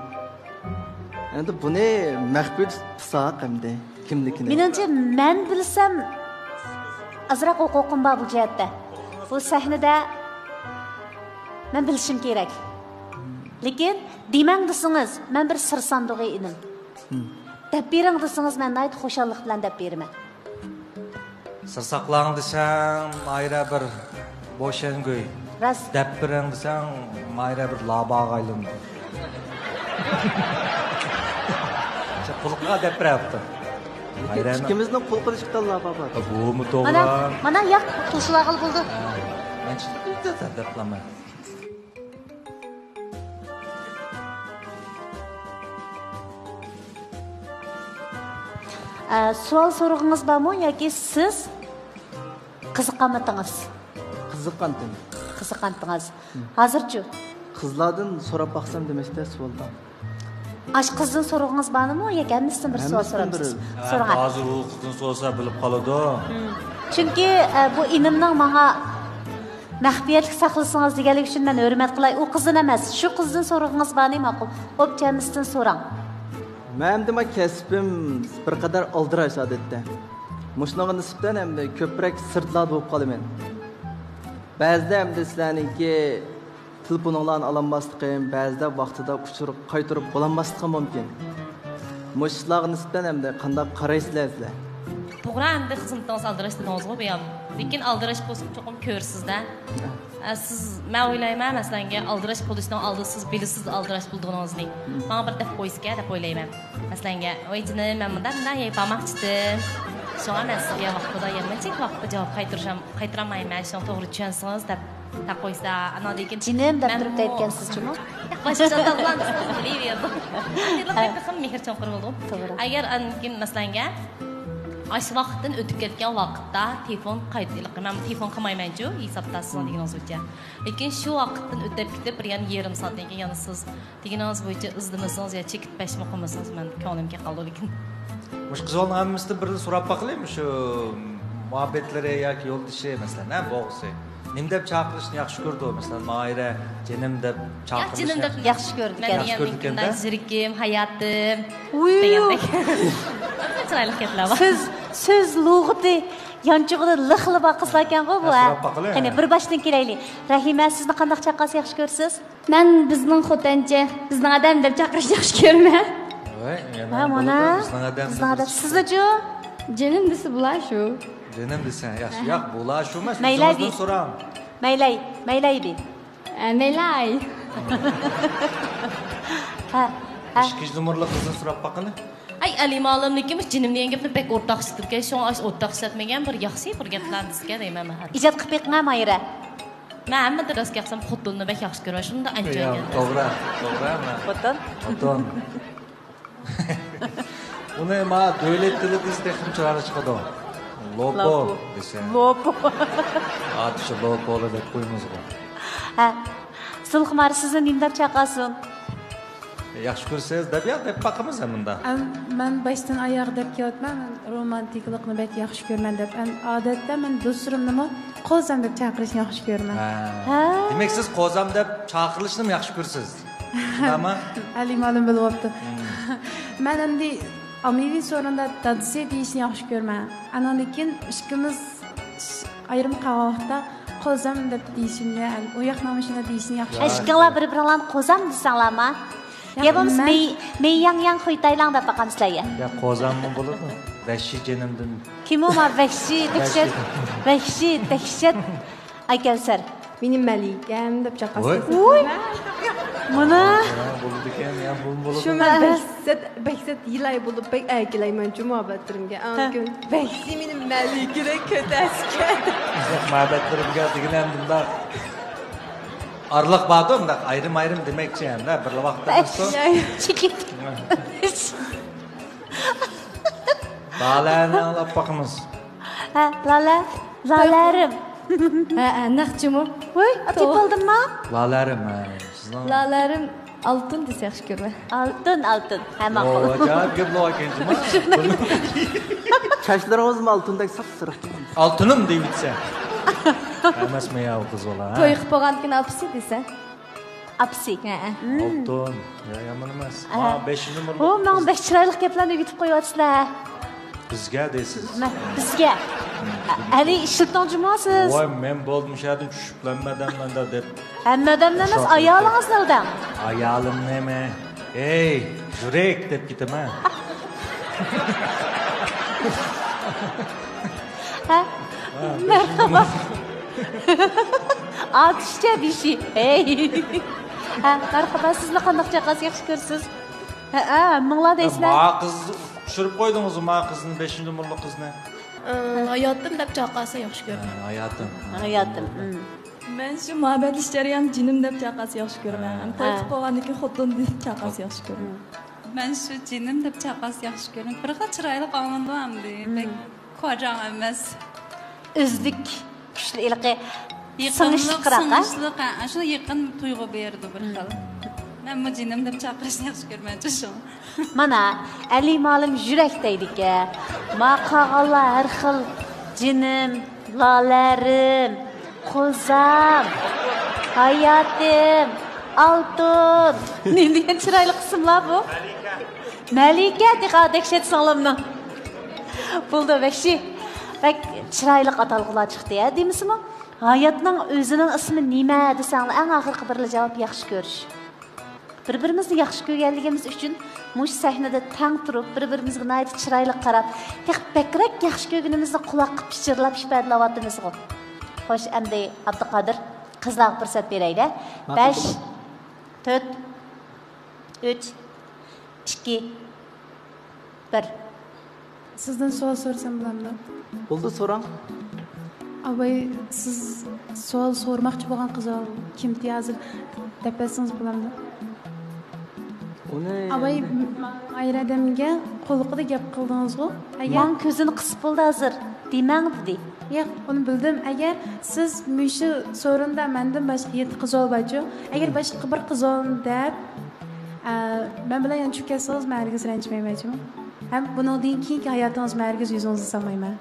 ئەمدى بۇنى مەخپىي تۇتساق ئەمدى كىملىكىنى. مېنىڭچە، مەن بىلسەم، ئازراق ھوقۇقۇم بار بۇ جەھەتتە. بۇ سەھنىدە مەن بىلىشىم كېرەك. لېكىن دېمەڭ دېسىڭىز، مەن بىر سىر ساندۇقى ئىنىم. دەپ بېرىڭ دېسىڭىز، مەن ناھايىتى خۇشاللىق بىلەن دەپ بېرىمەن. سىر ساقلاڭ دېسەڭ، ماھىرە بىر بوشەنگۈي. راست. دەپ بېرىڭ دېسەڭ، ماھىرە بىر لاباغا ئايلىنىدۇ. قۇلىقىغا دەپ بېرەپتۇ. لېكىن ئىككىمىزنىڭ قۇلىقىدا ئىككى تال لاپا بار. بۇمۇ توغرا. مانا، مانا ياق، قىلىشىۋالغىلى بولىدۇ. ھە، مەن شۇنداق دەپ قىلىمەن. ئە، سوئال سورىغىڭىز بارمۇ ياكى سىز قىزىققانمىدىڭىز؟ قىزىققانتىم. قىزىققانتىڭىز. ھازىرچۇ؟ قىزلاردىن سوراپ باقسام دېمەكتە سوئالدا. ئاشۇ قىزدىن سورىغىڭىز بارمۇ ياكى ھەممىسىدىن بىر سوئال سورامسىز؟ سوراڭ. ھازىر ئۇ قىزدىن سورىسا بىلىپ قالىدۇ. چۈنكى، ئە، بۇ ئىنىمنىڭ ماڭا مەخپىيەتلىك ساقلىسىڭىز دېگەنلىكى ئۈچۈن مەن ھۆرمەت قىلاي. ئۇ قىزدىن ئەمەس، شۇ قىزدىن سورىغىڭىز بارنى ماقۇل. ئوبچە ھەممىسىدىن سوراڭ. مەن ئەمدى ما كەسپىم بىر قەدەر ئالدىراش ئادەتتە. مۇشۇنىڭغا نىسبەتەن ئەمدى كۆپرەك سىردىلاردا بولۇپ قالىمەن. بەزىدە ئەمدى سىلەرنىڭكى تېلېفونۇڭلارنى ئالالماسلىقىم، بەزىدە ۋاقتىدا ئۇچۇر قايتۇرۇپ بولالماسلىقىم مۇمكىن. مۇشۇ ئىشلارغا نىسبەتەن ئەمدى قانداق قارايسىلەر سىلەر؟ توغرا، ئەمدى خىزمىتىڭىزدا ئالدىراش دېدىڭىزغۇ بۇيان. لېكىن ئالدىراش بولسىمۇ چوقۇم كۆرىسىز-دە. ئە، سىز، مەن ئويلايمەن، مەسىلەنگە، ئالدىراش بولۇشنىڭ ئالدىدا سىز بىلىسىز ئالدىراش بولىدىغىنىڭىزنى. ماڭا بىر دەپ قويسىكەن دەپ ئويلايمەن. مەسىلەنگە، ۋاي جېنىم، مەن مۇنداق، مۇنداق يەپ بارماقچىدىم. شۇڭا مەن سىزگە ۋاقتىدا، يەنە نەچچە ۋاقىتتا جاۋاب قايتۇرۇشام-، قايتۇرالمايمەن، شۇڭا توغرا چۈشەنسىڭىز دەپ، دەپ قويسا، ئاناندىن كېيىن جېنىم دەپ مەنمۇ تۇرۇپ دەيدىكەنسىز جۇمۇ. باشقىچە ئاتالغان بىلىۋېرىدۇ. تېخىمۇ مېھىر چوڭقۇر بولىدۇ. توغرا. ئەگەر ئاندىن كېيىن، مەسىلەنگە، ئاشۇ ۋاقىتتىن ئۆتۈپ كەتكەن ۋاقىتتا تېلېفون قايتا، مەن تېلېفون قىلمايمەنچۇ، ھېسابتا سىزنىڭ دېگىنىڭىز بويىچە. لېكىن شۇ ۋاقىتتىن ئۆتۈپ كېتىپ، بىر يەنە يېرىم سائەتتىن كېيىن يەنە سىز دېگىنىڭىز بويىچە ئىزدىمىسىڭىز يا چېكىت بەشمۇ قىلمىسىڭىز، مەن كۆڭلۈم كەتكەن قالىدۇ لېكىن. مۇشۇ قىز بالىنىڭ ھەممىسىدىن بىرنى سوراپ باقىلى، مۇشۇ مۇھەببەتلىرى ياكى يولدىشى، مەسىلەن، ھە، بوغۇسى نېمە دەپ چاقىرىشنى ياخشى كۆرىدۇ؟ مەسىلەن، ماھىرە جېنىم دەپ ياق، چاقىرىشنى جېنىم دەپ ياخشى كۆرىدىكەن. مەن ياخشى دېگەن كۆرىدىكەن-دە. مۇنداق زېرىكىم، ھاياتىم ۋۇيۇ. دېگەندەك. چىرايلىق گەپلەر بار. سۆز، سۆز لۇغىتى يانچۇقىدا لىخلا بار قىزلاركەنغۇ بۇ، يا، ھە؟ سوراپ باقىلى. قېنى، بىر باشتىن كېلەيلى. رەھىمە، سىزنى قانداق چاقىرسا ياخشى كۆرىسىز؟ مەن بىزنىڭ خوتەنچە، بىزنىڭ ئادەم دەپ چاقىرىشنى ياخشى كۆرىمەن. ۋاي، يەنە ھە، مانا، بولىدۇ، بىزنىڭ ئادەم بىزنىڭ ئادەم. دەپ. سىزچۇ؟ جېنىم دېسە بۇلار شۇ. جېنىم دېسە ياخشى. ئەھە. ياق، بۇلار شۇ ئەمەس. مەيلى ئۆزىڭىزدىن دېيىڭ. سوراڭ. مەيلەي، مەيلەي دېيىڭ. ئە، مەيلەي. ھە، ھە. ئىككىنچى نومۇرلۇق قىزنى سوراپ باققىنى. ئەي، ئەلى مالىم، لېكىن مۇشۇ جېنىم دېگەن گەپنى بەك ئورتاقلىشىپ كەتكەن، شۇڭا ئاشۇ ئورتاقلىشىۋەتمىگەن بىر ياخشى بىر گەپلەرنى دېسىكەن دەيمەن مەن. ئىجاد قىلىپ بېقىڭە، ماھىرە. مەن ھەممىدىن راست گەپ قىلسام، خوتۇننى بەك ياخشى كۆرىمەن. شۇنداق يا، ئەنچۈگە. توغرا، توغرا، مەن. خوتۇن؟ خوتۇن. ئۇنى ما دۆلەت تىلى دېسە تېخىمۇ چىرايلىق چىقىدۇ. لوپو لوپو. دېسە. لوپو. ئاتىشى لوپولى دەپ قويىمىزغۇ. ھە. زۇلخۇمار، سىزنى نېمە دەپ چاقىرسۇن؟ ياخشى كۆرسىز دەپ، يا، دەپ باقىمىز ھە مۇندا. ئەم، مەن باشتىن ئاياغ دەپ كېلىۋاتىمەن، مەن رومانتىكىلىقنى بەك ياخشى كۆرىمەن دەپ. ئەم، ئادەتتە مەن دوستلىرىمنىمۇ قوزام دەپ چاقىرىشنى ياخشى كۆرىمەن. ھە. ھە. دېمەك، سىز قوزام دەپ چاقىرىلىشنىمۇ ياخشى كۆرىسىز. شۇنداقمۇ؟ ئەلى مالىم بىلىۋاپتۇ. مەن ئەمدى ئاممىۋى سورۇندا دادىسى دېيىشنى ياخشى كۆرىمەن. ئاناندىن كېيىن ئىككىمىز ئايرىم قالغان ۋاقىتتا قوزام دەپ دېيىشىمنى، ئۇ ياقنىڭمۇ شۇنداق دېيىشىنى ياخشى. ئىككىڭلار بىر-بىرىڭلارنى قوزام دېسەڭلارما؟ يا بولمىسا مەي-، مەيياڭياڭ خۇيتايلاڭ دەپ باقامسىلەر يا؟ يا، قوزاممۇ بولىدۇ. ۋەھشىي جېنىمدىن. كىم ئۇ ما ۋەھشىي، دەھشەت، ۋەھشىي، دەھشەت. ئايكەۋسەر. مېنى مەلىكەم دەپ چاقىرسا. ۋوي. ۋوي. مانا. يا، بولىدىكەن، يا، بولىدۇ. شۇ مەن بەھسەت، بەھسەت يىلاي بولۇپ بەك ئەركىلەيمەنچۇ مۇھەببەتلىرىمگە. ھە. ئاندىن ۋەھشىي مېنى مەلىكىدەك كۆتەرسىكەن. ياق، مۇھەببەتلىرىمگە دېگىنە ئەمدى مۇنداق ئارىلىق باردۇ، مۇنداق ئايرىم-ئايرىم دېمەكچى ئەمدى، بىرلا ۋاقىتتا ئەمەستۇ. چېكىت. لالەنى ئاڭلاپ باقىمىز. ھە، لالە، لالەرىم. ھە، ھە، نەق جۇمۇ. ۋوي، ئاپىيىپ بولدۇمما؟ لالەرىم، ھە، سىزنىڭ. لالەرىم ئالتۇن دېسە ياخشى كۆرىمەن. ئالتۇن، ئالتۇن. ھە، ماقۇل. ئو، ئاجايىپ گەپلەر باركەن جۇمۇ. چاچلىرىڭىزمۇ ئالتۇندەك ساپسۇرۇق. ئالتۇنۇم دەيۋېتسە. ئەمەسمۇ يا، ئۇ قىز بالا، ھە؟ توي قىلىپ بولغاندىن كېيىن ئاپىسى دېسە. ئاپىسى. ھە، ھە. ئالتۇن. يا، يامان ئەمەس. ئەھە. ماڭا بەشىنچى نومۇرلۇق ئۇ، ماڭا قىز. بەك چىرايلىق گەپلەرنى ئۆگىتىپ قويۇۋاتىسىلەر. بىزگە دەيسىز. مە-، بىزگە. ھەلى ئىشلىتىڭ جۇمۇ سىز. ۋاي، مەن بولدۇم شۇ يەردىن چۈشۈپ ھەممە ئادەملەردە دەپ. ھەممە ئادەمنى ئەمەس، ئايالىڭىزنى ئالداڭ. ئايالىمنىمۇ؟ ھەي، جۈرەك دەپ كېتىمەن. ھە؟ مەرھابا. ئاتۇشچە بېشى. ھەي. ھە، مەرھابا، سىزنى قانداق چاقىرسا ياخشى كۆرىسىز؟ ھە، ھە، ھەممىڭلار دەيسىلەر. ما قىز ئۇچۇرۇپ قويدىڭىزمۇ، ما قىزنى، بەشىنچى نومۇرلۇق قىزنى؟ ئى، ھاياتىم دەپ چاقىرسا ياخشى كۆرىمەن. ھە، ھاياتىم. ھاياتىم. مەن شۇ مۇھەببەتلىشىش جەريانىدا جېنىم دەپ چاقىرسا ياخشى كۆرىمەن. ھە. توي قىلىپ بولغاندىن كېيىن خوتۇن دەپ چاقىرسا ياخشى كۆرىمەن. مەن شۇ جېنىم دەپ چاقىرسا ياخشى كۆرىمەن. بىر خىل چىرايلىق ئاڭلىنىدۇ ئەمدى. بەك كوجاڭ ئەمەس. ئۆزلۈك، كۈچلۈك، ھېلىقى يېقىملىق، سىڭىشلىقراق، ھە؟ سىڭىشلىق، ھە، شۇ يېقىن تۇيغۇ بېرىدۇ بىر خىل. مەنمۇ جېنىم دەپ چاقىرىشنى ياخشى كۆرمەن، شۇڭا. مانا، ئەلى مالىم يۈرەك دەيدىكەن. ما قالغانلار ھەر خىل جېنىم، لالەرىم، قوزام، ھاياتىم، ئالتۇن. نېمە دېگەن چىرايلىق ئىسىملار بۇ؟ مەلىكە، تېخى دەھشەت سىڭلىمنىڭ. بولدى، ۋەھشىي. بەك چىرايلىق ئاتالغۇلار چىقتى، ھە، دېمىسىمۇ؟ ھاياتنىڭ ئۆزىنىڭ ئىسمى نېمە دېسەڭلار، ئەڭ ئاخىرقى بىرلا جاۋاب ياخشى كۆرۈش. بىر-بىرىمىزنى ياخشى كۆرگەنلىكىمىز ئۈچۈن مۇشۇ سەھنىدە تەڭ تۇرۇپ، بىر-بىرىمىزگە ناھايىتى چىرايلىق قاراپ، تېخى بەكرەك ياخشى كۆرگىنىمىزنى قۇلاققا پىچىرلاپ ئىپادىلەۋاتىمىزغۇ. خوش، ئەمدى ئابدۇقادىر، قىزلارغا پۇرسەت بېرەيلى. ماقۇل. بەش، تۆت، ئۈچ، ئىككى، بىر. سىزدىن سوئال سورىسام بولامدۇ؟ بولدى، سوراڭ. ئاباي، سىز سوئال سورىماقچى بولغان قىزغا كىمتى ھازىر دەپ بەرسىڭىز بولامدۇ؟ ئۇنى ئاباي، ئەمدى م-، ماھىر ئادەمگە قۇلىقىدا گەپ قىلدىڭىزغۇ؟ ئەگەر ماڭا كۆزىنى قىسىپ بولدى ھازىر، دېمەڭ دېدى. ياق، ئۇنى بىلدىم. ئەگەر سىز مۇشۇ سورۇندا مەندىن باشقا يەتتە قىز بارچۇ، ئەگەر باشقا بىر قىز دەپ، ئە، مەن بىلەن يەنە چۈشۈپ كەتسىڭىز، مەن ھەرگىز رەنجىمەيمەنچۇ. ھەم بۇنىڭدىن كېيىنكى ھاياتىڭىزمۇ ھەرگىز يۈزىڭىزنى سالمايمەن.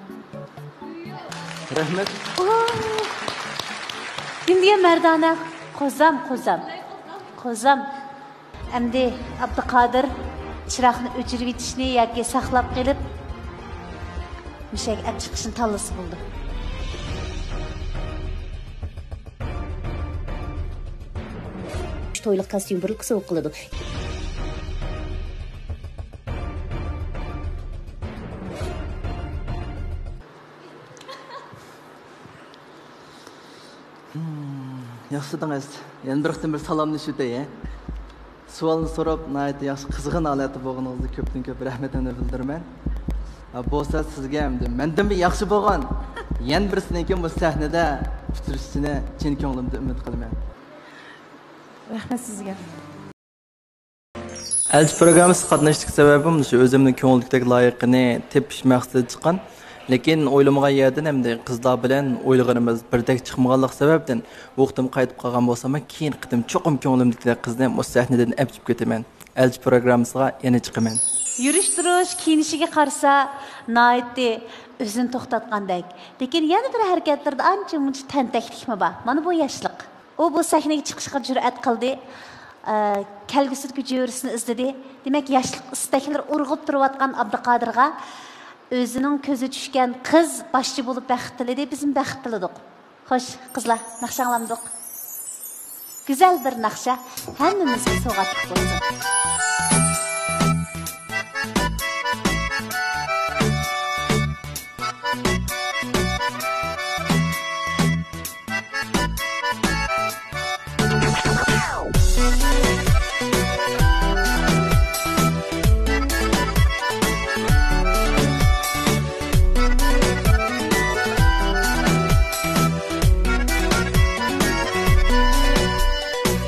رەھمەت. ئوھ! كىم دېگەن مەردانە؟ قوزام، قوزام. قوزام. ئەمدى ئابدۇقادىر چىراغنى ئۆچۈرۈۋېتىشنى ياكى ساقلاپ قېلىپ، مۇشەگە ئەپ چىقىشنى تاللىسا بولىدۇ. تويلۇق كاستيۇم بۇرۇلقا سوۋغا قىلىدۇ. ياخشى تۇردىڭىز. يەنە بىر قېتىم بىر سالاملىشىۋېتەي، ھە. سوئالنى سوراپ، ناھايىتى ياخشى، قىزغىن ھالەتتە بولغىنىڭىزدا كۆپتىن كۆپ رەھمىتىمنى بىلدۈرىمەن. ھە، بولسا سىزگە ئەمدى مەندىنمۇ ياخشى بولغان يەنە بىرسىنىڭكى بۇ سەھنىدە ئۇچرىشىشىنى چىن كۆڭلۈمدىن ئۈمىد قىلىمەن. رەھمەت سىزگە. ئەلچى پروگراممىسىغا قاتناشتىكى سەۋەبىم شۇ، ئۆزۈمنىڭ كۆڭۈلدىكىدەك لايىقىنى تېپىش مەقسىتىدە چىققان. لېكىن ئويلىمىغان يەردىن ئەمدى قىزلار بىلەن ئويلىغىنىمىز بىردەك چىقمىغانلىقى سەۋەبىدىن بۇ قېتىم قايتىپ قالغان بولساممۇ، كېيىنكى قېتىم چوقۇم كۆڭلۈمدىكىدەك قىزنى مۇشۇ سەھنىدىن ئەپچىپ كېتىمەن. ئەلچى پروگراممىسىغا يەنە چىقىمەن. يۈرۈش-تۇرۇش، كىيىنىشىگە قارىسا ناھايىتى ئۆزىنى توختاتقاندەك. لېكىن يەنە بىر ھەرىكەتلىرىدە ئانچە-مۇنچە تەنتەكلىكمۇ بار. مانا بۇ ياشلىق. ئۇ بۇ سەھنىگە چىقىشقا جۈرئەت قىلدى. ئە، كەلگۈسىدىكى جۆرىسىنى ئىزدىدى. دېمەك، ياشلىق ئىستەكلىرى ئۇرغۇپ تۇرۇۋاتقان ئابدۇقادىرغا ئۆزىنىڭ كۆزى چۈشكەن قىز باشچى بولۇپ بەخت تىلىدى، بىزمۇ بەخت تىلىدۇق. خوش، قىزلار، ناخشا ئاڭلامدۇق؟ گۈزەل بىر ناخشا ھەممىمىزگە سوۋغاتلىق بولسۇن.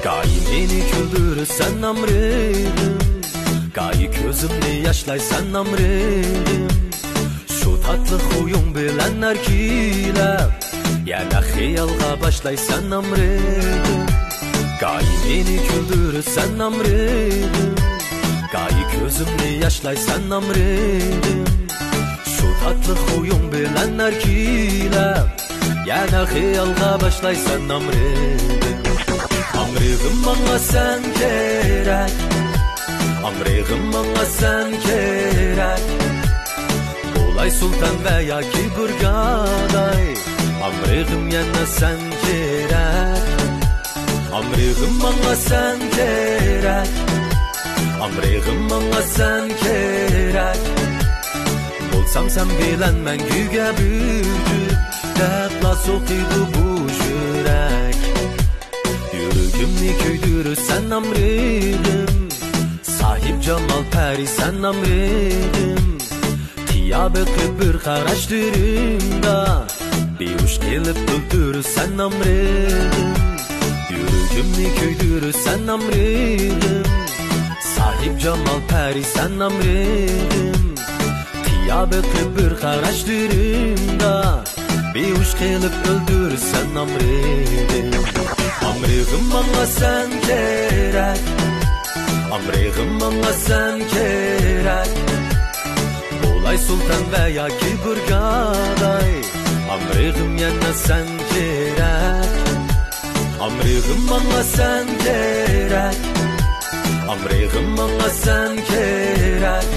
گاھى مېنى كۈلدۈرىسەن ئامرىغىم، گاھى كۆزۈمنى ياشلايسەن ئامرىغىم. شۇ تاتلىق خۇيۇڭ بىلەن نەركىلەپ، يەنە خىيالغا باشلايسەن ئامرىغىم. گاھى مېنى كۈلدۈرىسەن ئامرىغىم، گاھى كۆزۈمنى ياشلايسەن ئامرىغىم. شۇ تاتلىق خۇيۇڭ بىلەن نەركىلەپ، يەنە خىيالغا باشلايسەن ئامرىغىم. ئامرىغىم ماڭا سەن كېرەك، ئامرىغىم ماڭا سەن كېرەك. بولاي سۇلتان ۋە ياكى بىر گاداي، ئامرىغىم يەنە سەن كېرەك. ئامرىغىم ماڭا سەن كېرەك، ئامرىغىم ماڭا سەن كېرەك. بولسام سەن بىلەن مەڭگۈگە بىر جۈپ، دەپلا سوقىدۇ بۇ يۈرەك. يۈرىكىمنى كۆيدۈرىسەن ئامرىغىم، ساھىب جامال پەرىسەن ئامرىغىم. قىيا بېقىپ بىر قاراشلىرىڭدا، بىھۇش قىلىپ ئۆلتۈرىسەن ئامرىغىم. يۈرىكىمنى كۆيدۈرىسەن ئامرىغىم، ساھىب جامال پەرىسەن ئامرىغىم. قىيا بېقىپ بىر قاراشلىرىڭدا، بىھۇش قىلىپ ئۆلتۈرىسەن ئامرىغىم. ئامرىغىم ماڭا سەن كېرەك، ئامرىغىم ماڭا سەن كېرەك. بولاي سۇلتان ۋە ياكى بىر گاداي، ئامرىغىم يەنە سەن كېرەك. ئامرىغىم ماڭا سەن كېرەك، ئامرىغىم ماڭا سەن كېرەك.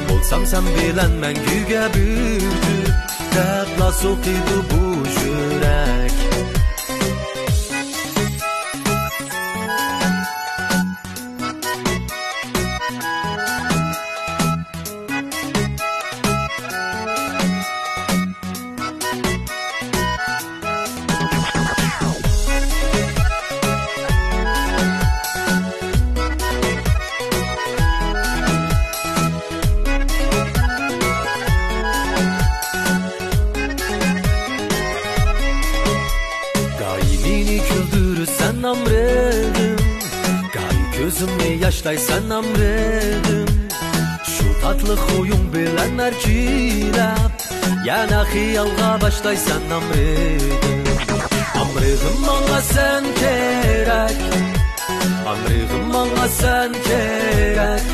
بولسام سەن بىلەن مەڭگۈگە بىر جۈپ، دەپلا سوقىدۇ بۇ يۈرەك. مېنى كۈلدۈرىسەن ئامرىغىم، گاھى كۆزۈمنى ياشلايسەن ئامرىغىم. شۇ تاتلىق خۇيۇڭ بىلەن ئەركىلەپ، يەنە خىيالغا باشلايسەن ئامرىغىم. ئامرىغىم ماڭا سەن كېرەك، ئامرىغىم ماڭا سەن كېرەك.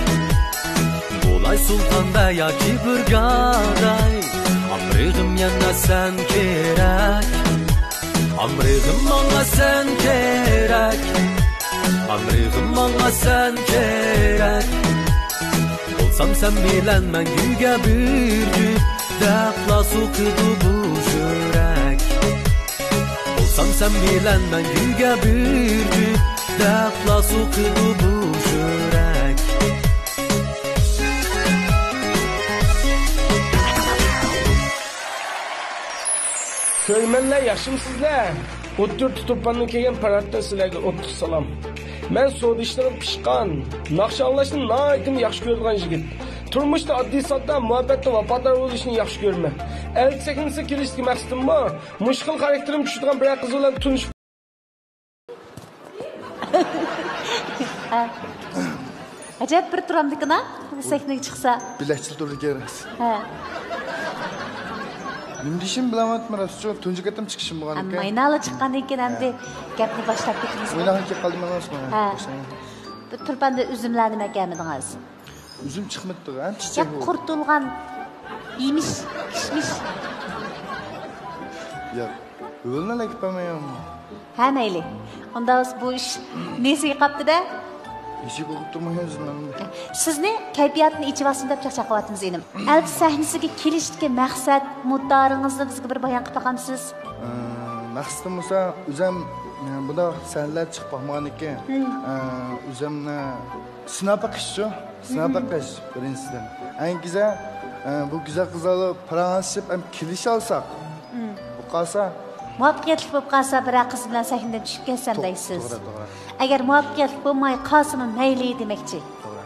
بولاي سۇلتاندا ياكى بىر گاداي، ئامرىغىم يەنە سەن كېرەك. ئامرىغىم ماڭا سەن كېرەك، ئامرىغىم ماڭا سەن كېرەك. بولسام سەن بىلەن مەڭگۈگە بىر جۈپ، دەپلا سوقىدۇ بۇ يۈرەك. بولسام سەن بىلەن مەڭگۈگە بىر جۈپ، دەپلا سوقىدۇ بۇ يۈرەك. كۆرۈرمەنلەر، ياخشىمۇسىزلەر؟ ئوتتۇرا تۇرپاندىن كەلگەن پەرھاتتىن سىلەرگە ئوتلۇق سالام. مەن سودا ئىشلىرىغا پىشقان، ناخشا ئاڭلاشنى ناھايىتىمۇ ياخشى كۆرىدىغان يىگىت. تۇرمۇشتا ئاددىي ساددا، مۇھەببەتتە ۋاپادار بولۇشنى ياخشى كۆرىمەن. ئەلچى سەھنىسىگە كېلىشتىكى مەقسىتىممۇ مۇشۇ خىل خاراكتېرىم چۈشىدىغان بىرەر قىز بىلەن تونۇشۇپ. ھە. ئەجەب بىر تۇرامدىكىنا، سەھنىگە چىقسا. بىلەكچىل تۇرىدىكەن راست. ھە. نېمە دېيىشىمنى بىلەلمەيتتىم راست شۇ، تۇنجى قېتىم چىقىشىم بولغان ئەمما ئىكەن. ماينالا چىققاندىن كېيىن ئەمدى ھە. گەپنى باشلاپ كېتىمىز. ئويناغان كېلىپ قالدىم ئەمەسمۇ؟ ھە. باشلاڭ. بىر تۇرپاندا ئۈزۈملەر نېمە ئەكەلمىدىڭىز؟ ئۈزۈم چىقمىدى، ھە، چېچەك ياق، بۇ. قۇرۇتۇلغان يېمىش، كىشمىش. ياق، ھۆلنى ئەكىپ بەرمەيمەن. ھە، مەيلى. ئۇندا بولسا بۇ ئىش نېسىگە قاپتۇ-دە. ئىشىك ئوقۇپ تۇرمايمەن ئۆزۈم. سىزنى كەيپىياتنى ئېچىۋالسۇن دەپ چاقچاق قىلىۋاتىمىز، ئىنىم. ئەلچى سەھنىسىگە كېلىشتىكى مەقسەت، مۇددىئارىڭىزنى بىزگە بىر بايان قىلىپ باقامسىز؟ ئە، مەقسىتىم بولسا، ئۆزەم، ئە، بۇنداق سەھنىلەرگە چىقىپ باقمىغان ئىكەن. ھىم. ئە، ئۆزەمنى سىناپ بېقىشچۇ؟ سىناپ بېقىش بىرىنچىسىدىن. ئەڭ گۈزەل، ئە، بۇ گۈزەل قىزلارلا پاراڭلىشىپ ھەم كېلىشەلساق، بولۇپ قالسا. مۇۋەپپەقىيەتلىك بولۇپ قالسا، بىرەر قىز بىلەن سەھنىدىن چۈشۈپ كەتسەم توغ-، دەيسىز. توغرا، توغرا. ئەگەر مۇۋەپپەقىيەتلىك بولماي قالسىمۇ مەيلى دېمەكچى. توغرا.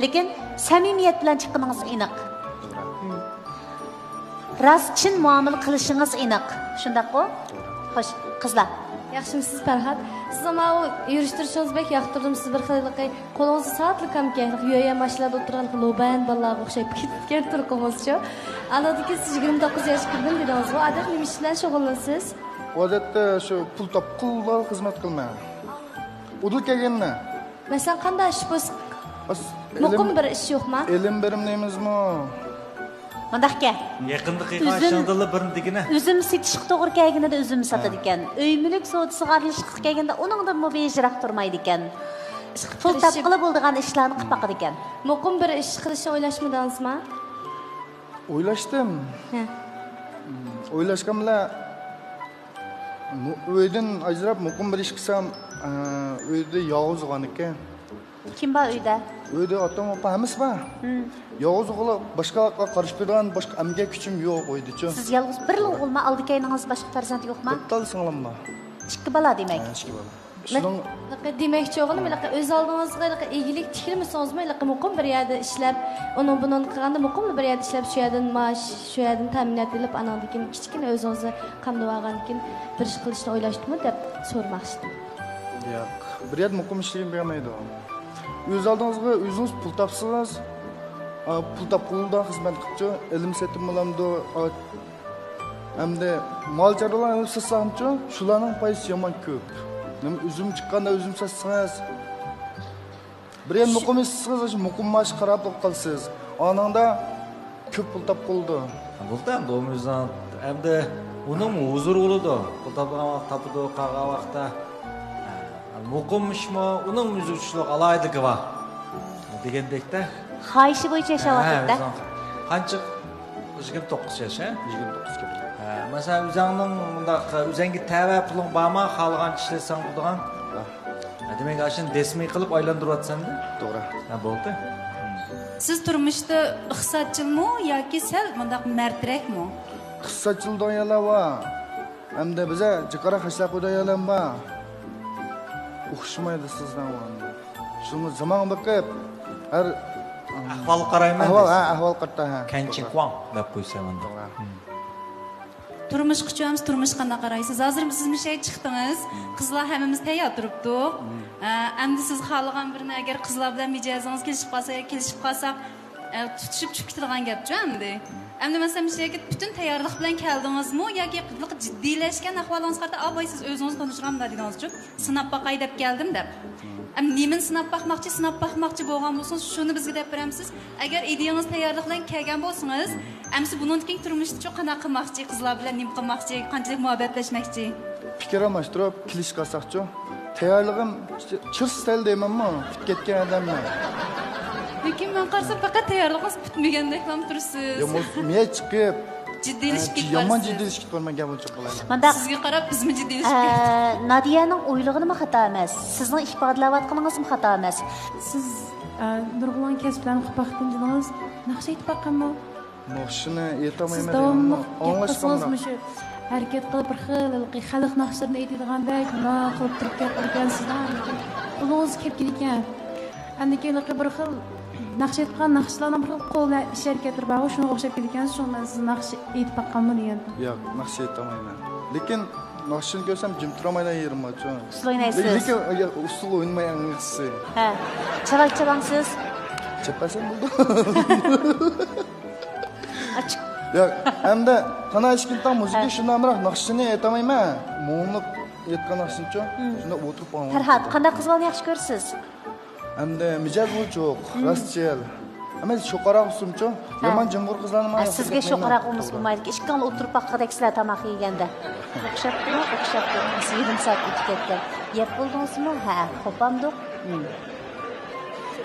لېكىن سەمىمىيەت بىلەن چىققىنىڭىز ئېنىق. توغرا. راست، چىن مۇئامىلە قىلىشىڭىز ئېنىق. شۇنداققۇ؟ توغرا. خوش، قىزلار. ياخشىمۇسىز، پەرھات؟ سىزنىڭ ماۋۇ يۈرۈش-تۇرۇشىڭىزنى بەك ياقتۇردۇم. سىز بىر خىل ھېلىقى قولىڭىزدا سائەتلىك كامكەن، ھېلىقى يۆيە ماشىنىلاردا ئولتۇرغان ھېلىقى لوبەن بالىلارغا ئوخشاپ كېتىپكەن تۇرقىڭىزچۇ. ئاندىن كېيىن سىز يىگىرمە توققۇز ياشقا كىردىم دېدىڭىزغۇ، ئادەتتە نېمە ئىش بىلەن شۇغۇللىنىسىز؟ ئادەتتە شۇ پۇل تاپقۇلارغا خىزمەت قىلىمەن. ئۇدۇل كەلگەندە. مەسىلەن، قانداق ئىش بولسا؟ ئاس-، مۇقىم ئېلىم-، بىر ئىش يوقما؟ ئېلىم بېرىم دەيمىزمۇ؟ مۇنداق گەپ. يېقىندا قىلغان ئۈزۈم، ئىشىڭدىنلا بىرنى دېگىنە. ئۈزۈم سېتىشقا توغرا كەلگىنىدە ئۈزۈم ھە. ساتىدىكەن. ئۆي مۈلۈك سودىسىغا ئارىلىشىشقا كەلگەندە ئۇنىڭدىنمۇ بېشىراق تۇرمايدىكەن. پۇل تىرىشىپ تاپقىلى بولىدىغان ئىشلارنى قىلىپ باقىدىكەن. مۇقىم بىر ئىش قىلىشنى ئويلاشمىدىڭىزما؟ ئويلاشتىم. ھە. ئويلاشقان بىلەن مۇ-، ئۆيدىن ئاجراپ مۇقىم بىر ئىش قىلسام، ئە، ئۆيدە يالغۇز بولغان ئىكەن. كىم بار ئۆيدە؟ ئۆيدە ئاتام، ئاپام ھەممىسى بار. ھىم. يالغۇز ئوغۇل، باشقىلارغا قارىشىپ بېرىدىغان باشقا ئەمگەك كۈچۈم يوق ئۆيدىچۇ. سىز يالغۇز بىرلا ئوغۇلما، ئالدى كەينىڭىز باشقا پەرزەنت يوقما؟ بىر تال سىڭلىم بار. ئىككى بالا دېمەك. ھە، ئىككى بالا. شۇنىڭ ھېلىقى دېمەكچى بولغىنىم، ھېلىقى ئۆز ئالدىڭىزغا ھېلىقى ئىگىلىك تىكلىمىسىڭىزمۇ، ھېلىقى مۇقىم بىر يەردە ئىشلەپ، ئۇنىڭ بۇنىڭ قىلغاندا مۇقىم بىر يەردە ئىشلەپ، شۇ يەردىن مائاش، شۇ يەردىن تەمىنات ئېلىپ، ئاناندىن كېيىن كىچىككىنە ئۆزىڭىزنى قامدىۋالغاندىن كېيىن بىر ئىش قىلىشنى ئويلاشتىمۇ دەپ سورىماقچى ئىدىم. ياق، بىر يەردە مۇقىم ئىشلىگىلى بەرمەيدۇ. ئۆز ئالدىڭىزغا ئۆزىڭىز پۇل تاپسىڭىز، ئا، پۇل تاپقىلىدا خىزمەت قىپچۇ، ئېلىم سېتىم بولامدۇ، ئا، ئەمدى مال چارۋىلارنى ئېلىپ ساتساقچۇ، شۇلارنىڭ پايدىسى يامان كۆپ. نېمە ئۈزۈم چىققاندا ئۈزۈم ساتسىڭىز، بىر يەر مۇقىم ئىشلىسىڭىز، مۇقىم مائاش قاراپ قالىسىز. ئانىڭدا كۆپ پۇل تاپقىلىدۇ. بولدى ئەمدى، ئۇمۇ ئۆزىنىڭ ئەمدى ئۇنىڭمۇ ھۇزۇرى بولىدۇ. پۇل تاپىدىغان ۋاقىت تاپىدۇ، قالغان ۋاقىتتا. مۇقىم ئىشمۇ، ئۇنىڭمۇ ئۆزىگە تۇتۇشلۇق ئالاھىدىلىكى بار. دېگەندەكتە. خاھىشى بويىچە ياشاۋاتىدۇ-دە. ھە، ئۆزىنىڭ قانچە؟ يىگىرمە توققۇز ياش، ھە؟ يىگىرمە توققۇز كىلو. ھە، مەسىلەن، ئۆزۈڭنىڭ مۇنداق، ئۆزۈڭگە تەۋە پۇلۇڭ بارمۇ، خالىغانچە ئىشلەتسەڭ بولىدىغان؟ بار. ھە، دېمەك، ئاشۇنى دەسمىي قىلىپ ئايلاندۇرۇۋاتىسەن-دە. توغرا. ھە، بولدى. سىز تۇرمۇشتا ئىقتىسادچىلمۇ ياكى سەل مۇنداق مەردرەكمۇ؟ ئىقتىسادچىل دېگەنلەر بار. ئەمدى بىزە جىقراق خەجلەپ قويىدىغان يەرلەرمۇ بار. ئوخشىمايدۇ سىزنىڭ ئۇ ئەمدى. شۇڭا زامانغا بېقىپ، ھەر ئەھۋالغا قارايمەن ئەھۋال، دەيسىز. ھە، ئەھۋال قارىتا، ھە. كەنچىڭ توغرا. كۇاڭ دەپ قويسا مانا. توغرا. ھىم. تۇرمۇشقىچۇ ئەمسە، تۇرمۇشقا قانداق قارايسىز؟ ھازىر سىز مۇشۇ يەرگە چىقتىڭىز، قىزلار ھەممىمىز تەييار تۇرۇپتۇق. ئە، ئەمدى سىز خالىغان بىرنى، ئەگەر قىزلار بىلەن مىجەزىڭىز كېلىشىپ قالسا يا كېلىشىپ قالساق، ئە، تۇتۇشۇپ چۈشۈپ كېتىدىغان گەپچۇ ئەمدى. ئەمدى مەسىلەن، مۇشۇ يەرگە پۈتۈن تەييارلىق بىلەن كەلدىڭىزمۇ ياكى جىددىيلەشكەن ئەھۋالىڭىزغا قارىتا، ئا، ۋاي، سىز ئۆزىڭىز تونۇشىدىغان مۇنداق دېدىڭىزچۇ؟ سىناپ باقاي دەپ كەلدىم دەپ. ئەمدى نېمىنى سىناپ باقماقچى؟ سىناپ باقماقچى بولغان بولسىڭىز، شۇنى بىزگە دەپ بېرەمسىز؟ ئەگەر ئىدىيەڭىز تەييارلىق بىلەن كەلگەن بولسىڭىز، ئەمسە بۇنىڭدىن كېيىن تۇرمۇشتىچۇ قانداق قىلماقچى؟ قىزلار بىلەن نېمە قىلماقچى؟ قانچىلىك مۇھەببەتلەشمەكچى؟ پىكىر ئالماشتۇرۇپ كېلىشىپ قالساقچۇ؟ تەييارلىقىم چىرس تەيلى دەيمەنمۇ، پۈتۈپ كەتكەن ئادەممەن. لېكىن مەن قارىسام، پەقەت تەييارلىقىڭىز پۈتمىگەندەكلا تۇرىسىز. يا، مۇ-، مىيە چىقىپ، جىددىيلىشىپ ھە، كېتىپ يامان بارسىز. جىددىيلىشىپ كېتىپ بارىمەن، گەپ ئۇنچە قىلاي. مانداق، سىزگە قاراپ بىزمۇ جىددىيلىشىپ ئە، كەتتۇق. نادىيەنىڭ ئويلىغىنىمۇ خاتا ئەمەس، سىزنىڭ ئىپادىلەۋاتقىنىڭىزمۇ خاتا ئەمەس. سىز، ئە، نۇرغۇنلىغان كەسىپلەرنى ئوقۇپ باقتىم دېدىڭىز. ناخشا ئېيتىپ باققانمۇ؟ ناخشىنى سىز ئېيتالمايمەن دېگەنمۇ، داۋاملىق گەپ ئاڭلاش قىلسىڭىز قامداق؟ مۇشۇ ھەرىكەت قىلىپ بىر خىل ھېلىقى خەلق ناخشىلىرىنى ئېيتىدىغاندەك مۇنداق قىلىپ تۇرۇپ گەپ قىلىدىكەنسىز-دە، لېكىن قولىڭىز كېلىپ كېتىدىكەن. ئاندىن كېيىن ھېلىقى بىر خىل ناخشا ئېيتقان ناخشىلارنىڭ بىر خىل قول ھە-، ئىش ھەرىكەتلىرى بارغۇ، شۇنىڭغا ئوخشاپ كېتىدىكەنسىز، شۇڭا مەن سىزنى ناخشا ئېيتىپ باققانمۇ دېگەنتىم. ياق، ناخشا ئېيتالمايمەن. لېكىن ناخشىنى كۆرسەم جىم تۇرالمايدىغان يېرىم بارچۇ. ئۇسسۇل ئوينايسىز؟ لېكىن، يا، ئۇسسۇل ئوينىماي ئەڭ ياخشىسى. ھە. چالاك چالاڭسىز؟ چېپەسەم بولدى. ئاچچىق. ياق، ئەمدى قانا ئىشكىنتاڭ مۇزىكا ھە. شۇنداق ئامراق ناخشىنى ئېيتالمايمەن. مۇڭلۇق ئېيتقان ناخشىنىچۇ؟ مم. شۇنداق ئولتۇرۇپ ئاڭلاپ. پەرھات، قانداق قىز بالىنى ياخشى كۆرىسىز؟ ئەمدى مىجەز بۇ جۇق، مم. راستچىل. ئەمما شوقاراق ئۇسۇمچۇ؟ ھە. يامان جۇمغۇر قىزلارنى ھە، ماڭا سىزگە ياقتۇرمايمەن. شوقاراق ئۇمۇس بولمايدۇ. ئىككىڭلار ئولتۇرۇپ باققۇدەكسىلەر تاماق يېگەندە. ئوخشاپتۇ، ئوخشاپتۇ. يېرىم سائەت ئۆتۈپ كەتكەن. يەپ بولدىڭىزمۇ؟ ھە، قوپامدۇق. مم.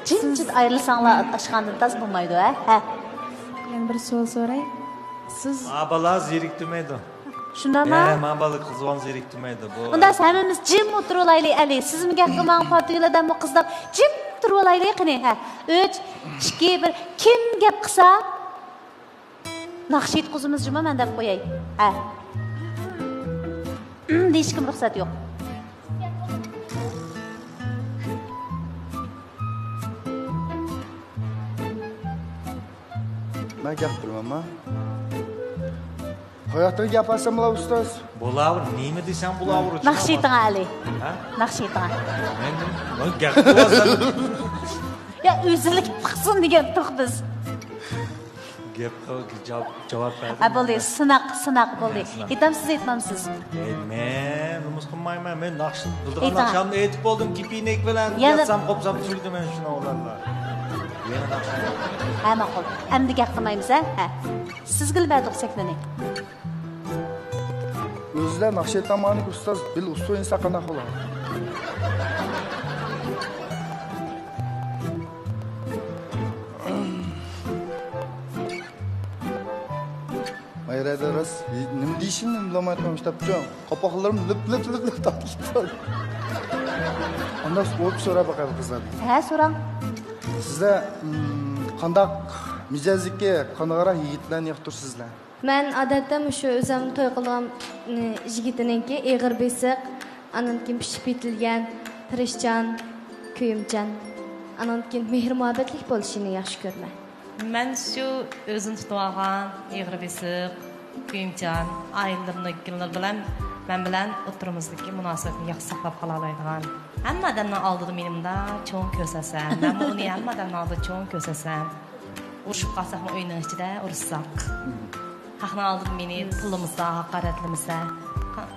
جىمجىت ئايرىلساڭلار ئاشخانىدىن تاز بولمايدۇ، ھە؟ ھە. يەنە بىر سوئال سوراي. سىز ما بالا زېرىكتۈرمەيدۇ. شۇنداقمۇ؟ ھە، ما بالا قىزغىن زېرىكتۈرمەيدۇ بۇ. ئۇنداق ئەمىسە ھەممىمىز جىم ئولتۇرۇۋالايلى، ئەلى. سىزمۇ گەپ قىلماڭ، پارتىيىلەردەنمۇ قىزداپ جىم تۇرۇۋالايلى، قېنى، ھە. ئۈچ، ئىككى، بىر. كىم گەپ قىلسا، ناخشا ئېيتقۇزىمىز جۇمۇ، مەن دەپ قوياي. ھە. دېيىشكىمۇ رۇخسەت يوق. مەن گەپ قىلىمەنما؟ ھاياتىغا گەپ ئالسام بولا، ئۇستاز. بولاۋۇر، نېمە دېسەڭ بولاۋۇر. ناخشا ئېيتىڭ، ئەلى. ھە؟ ناخشا ئېيتىڭ. مەن، مەن گەپ قىلىۋاتسام. يا، ئۆزىلىك پىقسۇن دېگەنتۇق بىز. گەپ قىل، جاۋاب، جاۋاب بەردىم. ھە، بولدى، سىناق، سىناق، بولدى. ھە، سىناق. ئېيتامسىز، ئېيتمامسىز؟ ئەي، مەن نومۇس قىلمايمەن. مەن ناخشا، بىلىدىغان ئېيتىڭ. ناخشامنى ئېيتىپ بولدۇم، كېپىنەك بىلەن. يەنە ياتسام، قوپسام، تۈگىدى مەن شۇنىڭ بىلەنلا. يەنە ناخشا. ھە، ماقۇل. ئەمدى گەپ قىلمايمىز، ھە؟ ھە. سىزگىلا بەردۇق سەھنىنى. ئۆزىلەر ناخشا ئېيتالمىغاندىكىن ئۇستاز، بىل ئۇسسۇل ئىنسان قانداق بولا؟ مايرەدە راست، نېمە دېيىشىمنى بىلەلمەي قالمىش تاپچۇ. قاپاقلىرىم لىپ، لىپ، لىپ، لىپ تارتىلىپ بارىدۇ. ئانداق ئوت سوراپ باقايلى قىزلاردىن. ھە، سوراڭ. سىزلەر، مم، قانداق مىجەزدىكى قانىغاراق يىگىتلەرنى ياقتۇرىسىزلەر؟ مەن ئادەتتە مۇشۇ ئۆزۈم توي قىلىدىغان، م، يىگىتىنىڭكى ئېغىر بېسىق، ئاندىن كېيىن پىشىپ يېتىلگەن، تىرىشچان، كۆيۈمچان، ئاندىن كېيىن مېھىر-مۇھەببەتلىك بولۇشىنى ياخشى كۆرىمەن. مەن شۇ ئۆزىنى تۇتۇۋالغان، ئېغىر بېسىق، كۆيۈمچان، ئائىلىلىرىنىڭكىلىرى بىلەن مەن بىلەن ئوتتۇرىمىزدىكى مۇناسىۋەتنى ياخشى ساقلاپ قالالايدىغان، ھەممە ئادەمنىڭ ئالدىدا مېنى مۇنداق چوڭ كۆرسەتسە، مەنمۇ ئۇنى ھەممە ئادەمنىڭ ئالدىدا چوڭ كۆرسەتسەم، ئۇرۇشۇپ قالساقمۇ ئۆينىڭ ئىچىدە ئۇرۇشساق. خەقنىڭ ئالدىدا مېنى تىللىمىسا، ھاقارەتلىمىسە،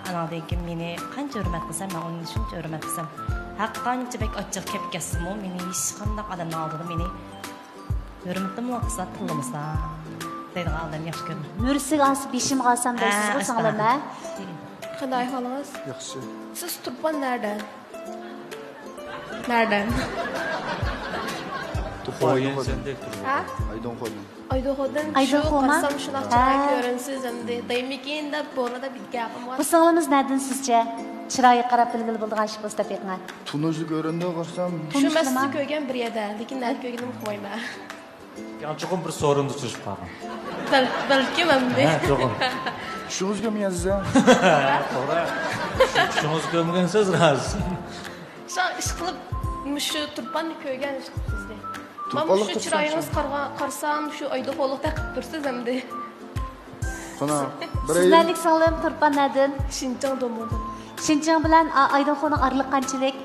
ئاناندىن كېيىن مېنى قانچە ھۆرمەت قىلسا، مەن ئۇنى شۇنچە ھۆرمەت قىلسام، ھەر قانچە بەك ئاچچىق كەپ كەتسىمۇ، مېنى ھېچقانداق ئادەمنىڭ ئالدىدا مېنى ھۆرمىتىملا قىلسا، تىللىمىسا دەيدىغان ئادەم ياخشى كۆرىمەن. مۈرىسىگە ئالسا بېشىمغا ئالسام دەيسىزغۇ، ھە، سىڭلىم، ھە؟ قانداق ئەھۋالىڭىز؟ ياخشى. سىز تۇرپان نەدە؟ نەدە؟ تۇرپان خويۇن ئايدىڭ سەندەك تۇرۇپ. ھە؟ ئايدىڭ خويۇن. ئايدىڭ خويۇن. ئايدىڭ شۇ خويۇن. قارىسام شۇنداق ھە. چىرايلىق كۆرۈنىسىز ئەمدى. دەيمىكىن دەپ بۇرنىدا بىر گەپىم بار. بۇ سىڭلىمىز نەدىن سىزچە؟ چىرايىغا قاراپ بىلگىلى بولىدىغان ئىش بولسا تېپىڭە. تونۇشلۇق كۆرۈندى قارىسام. شۇ مەن سىزنى كۆرگەن بىر يەردە، لېكىن نەدە كۆرگىنىمنى ئۇقمايمەن. يا، چوقۇم بىر سورۇندا ئۇچرىشىپ قالغان. بەل-، بەلكىم ئەمدى. ھە، چوقۇم. چۈشىڭىزگە كۆرمىگەنسىز ھە؟ ھە، توغرا. چۈشىڭىزگە كۆرمىگەنسىز راست. شۇ ئىشقىلىپ مۇشۇ تۇرپاننى كۆرگەن ئىشقىلىپ سىزنى. مەن مۇشۇ چىرايىڭىز قارىغا-، قارىسام، شۇ ئايدىخورلۇقتەك قىلىپ تۇرىسىز ئەمدى. قانا، سىز بىرەيلى. نەدىن، سىڭلىم؟ تۇرپان نەدىن؟ شىنجاڭ دومىڭدىن. شىنجاڭ بىلەن ئا-، ئايدىڭخۇنىڭ ئارىلىقى قانچىلىك؟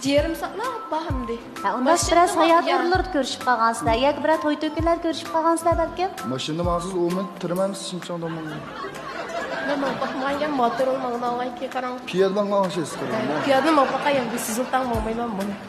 يېرىم سائەتلا بار ئەمدى. ھە، ئۇنداق بىرەر ساياھەت ئورۇنلىرىدا كۆرۈشۈپ قالغانسىلەر ياكى بىرەر توي-تۆكۈنلەردە كۆرۈشۈپ قالغانسىلەر بەلكىم؟ ماشىنىدا ماڭسىز، ئون مىنۇت تىرمەمسىز شىنجاڭ دومىڭدىن. مەن ماڭمايمەن، ماتور ماڭىدىغان كېلىپ قاراڭ. پىيادە ماڭغان ئوخشايسىز قاراڭ. پىيادە ماڭمايمەن، سىزىلتاڭ ماڭمايمەن، ماڭمايمەن.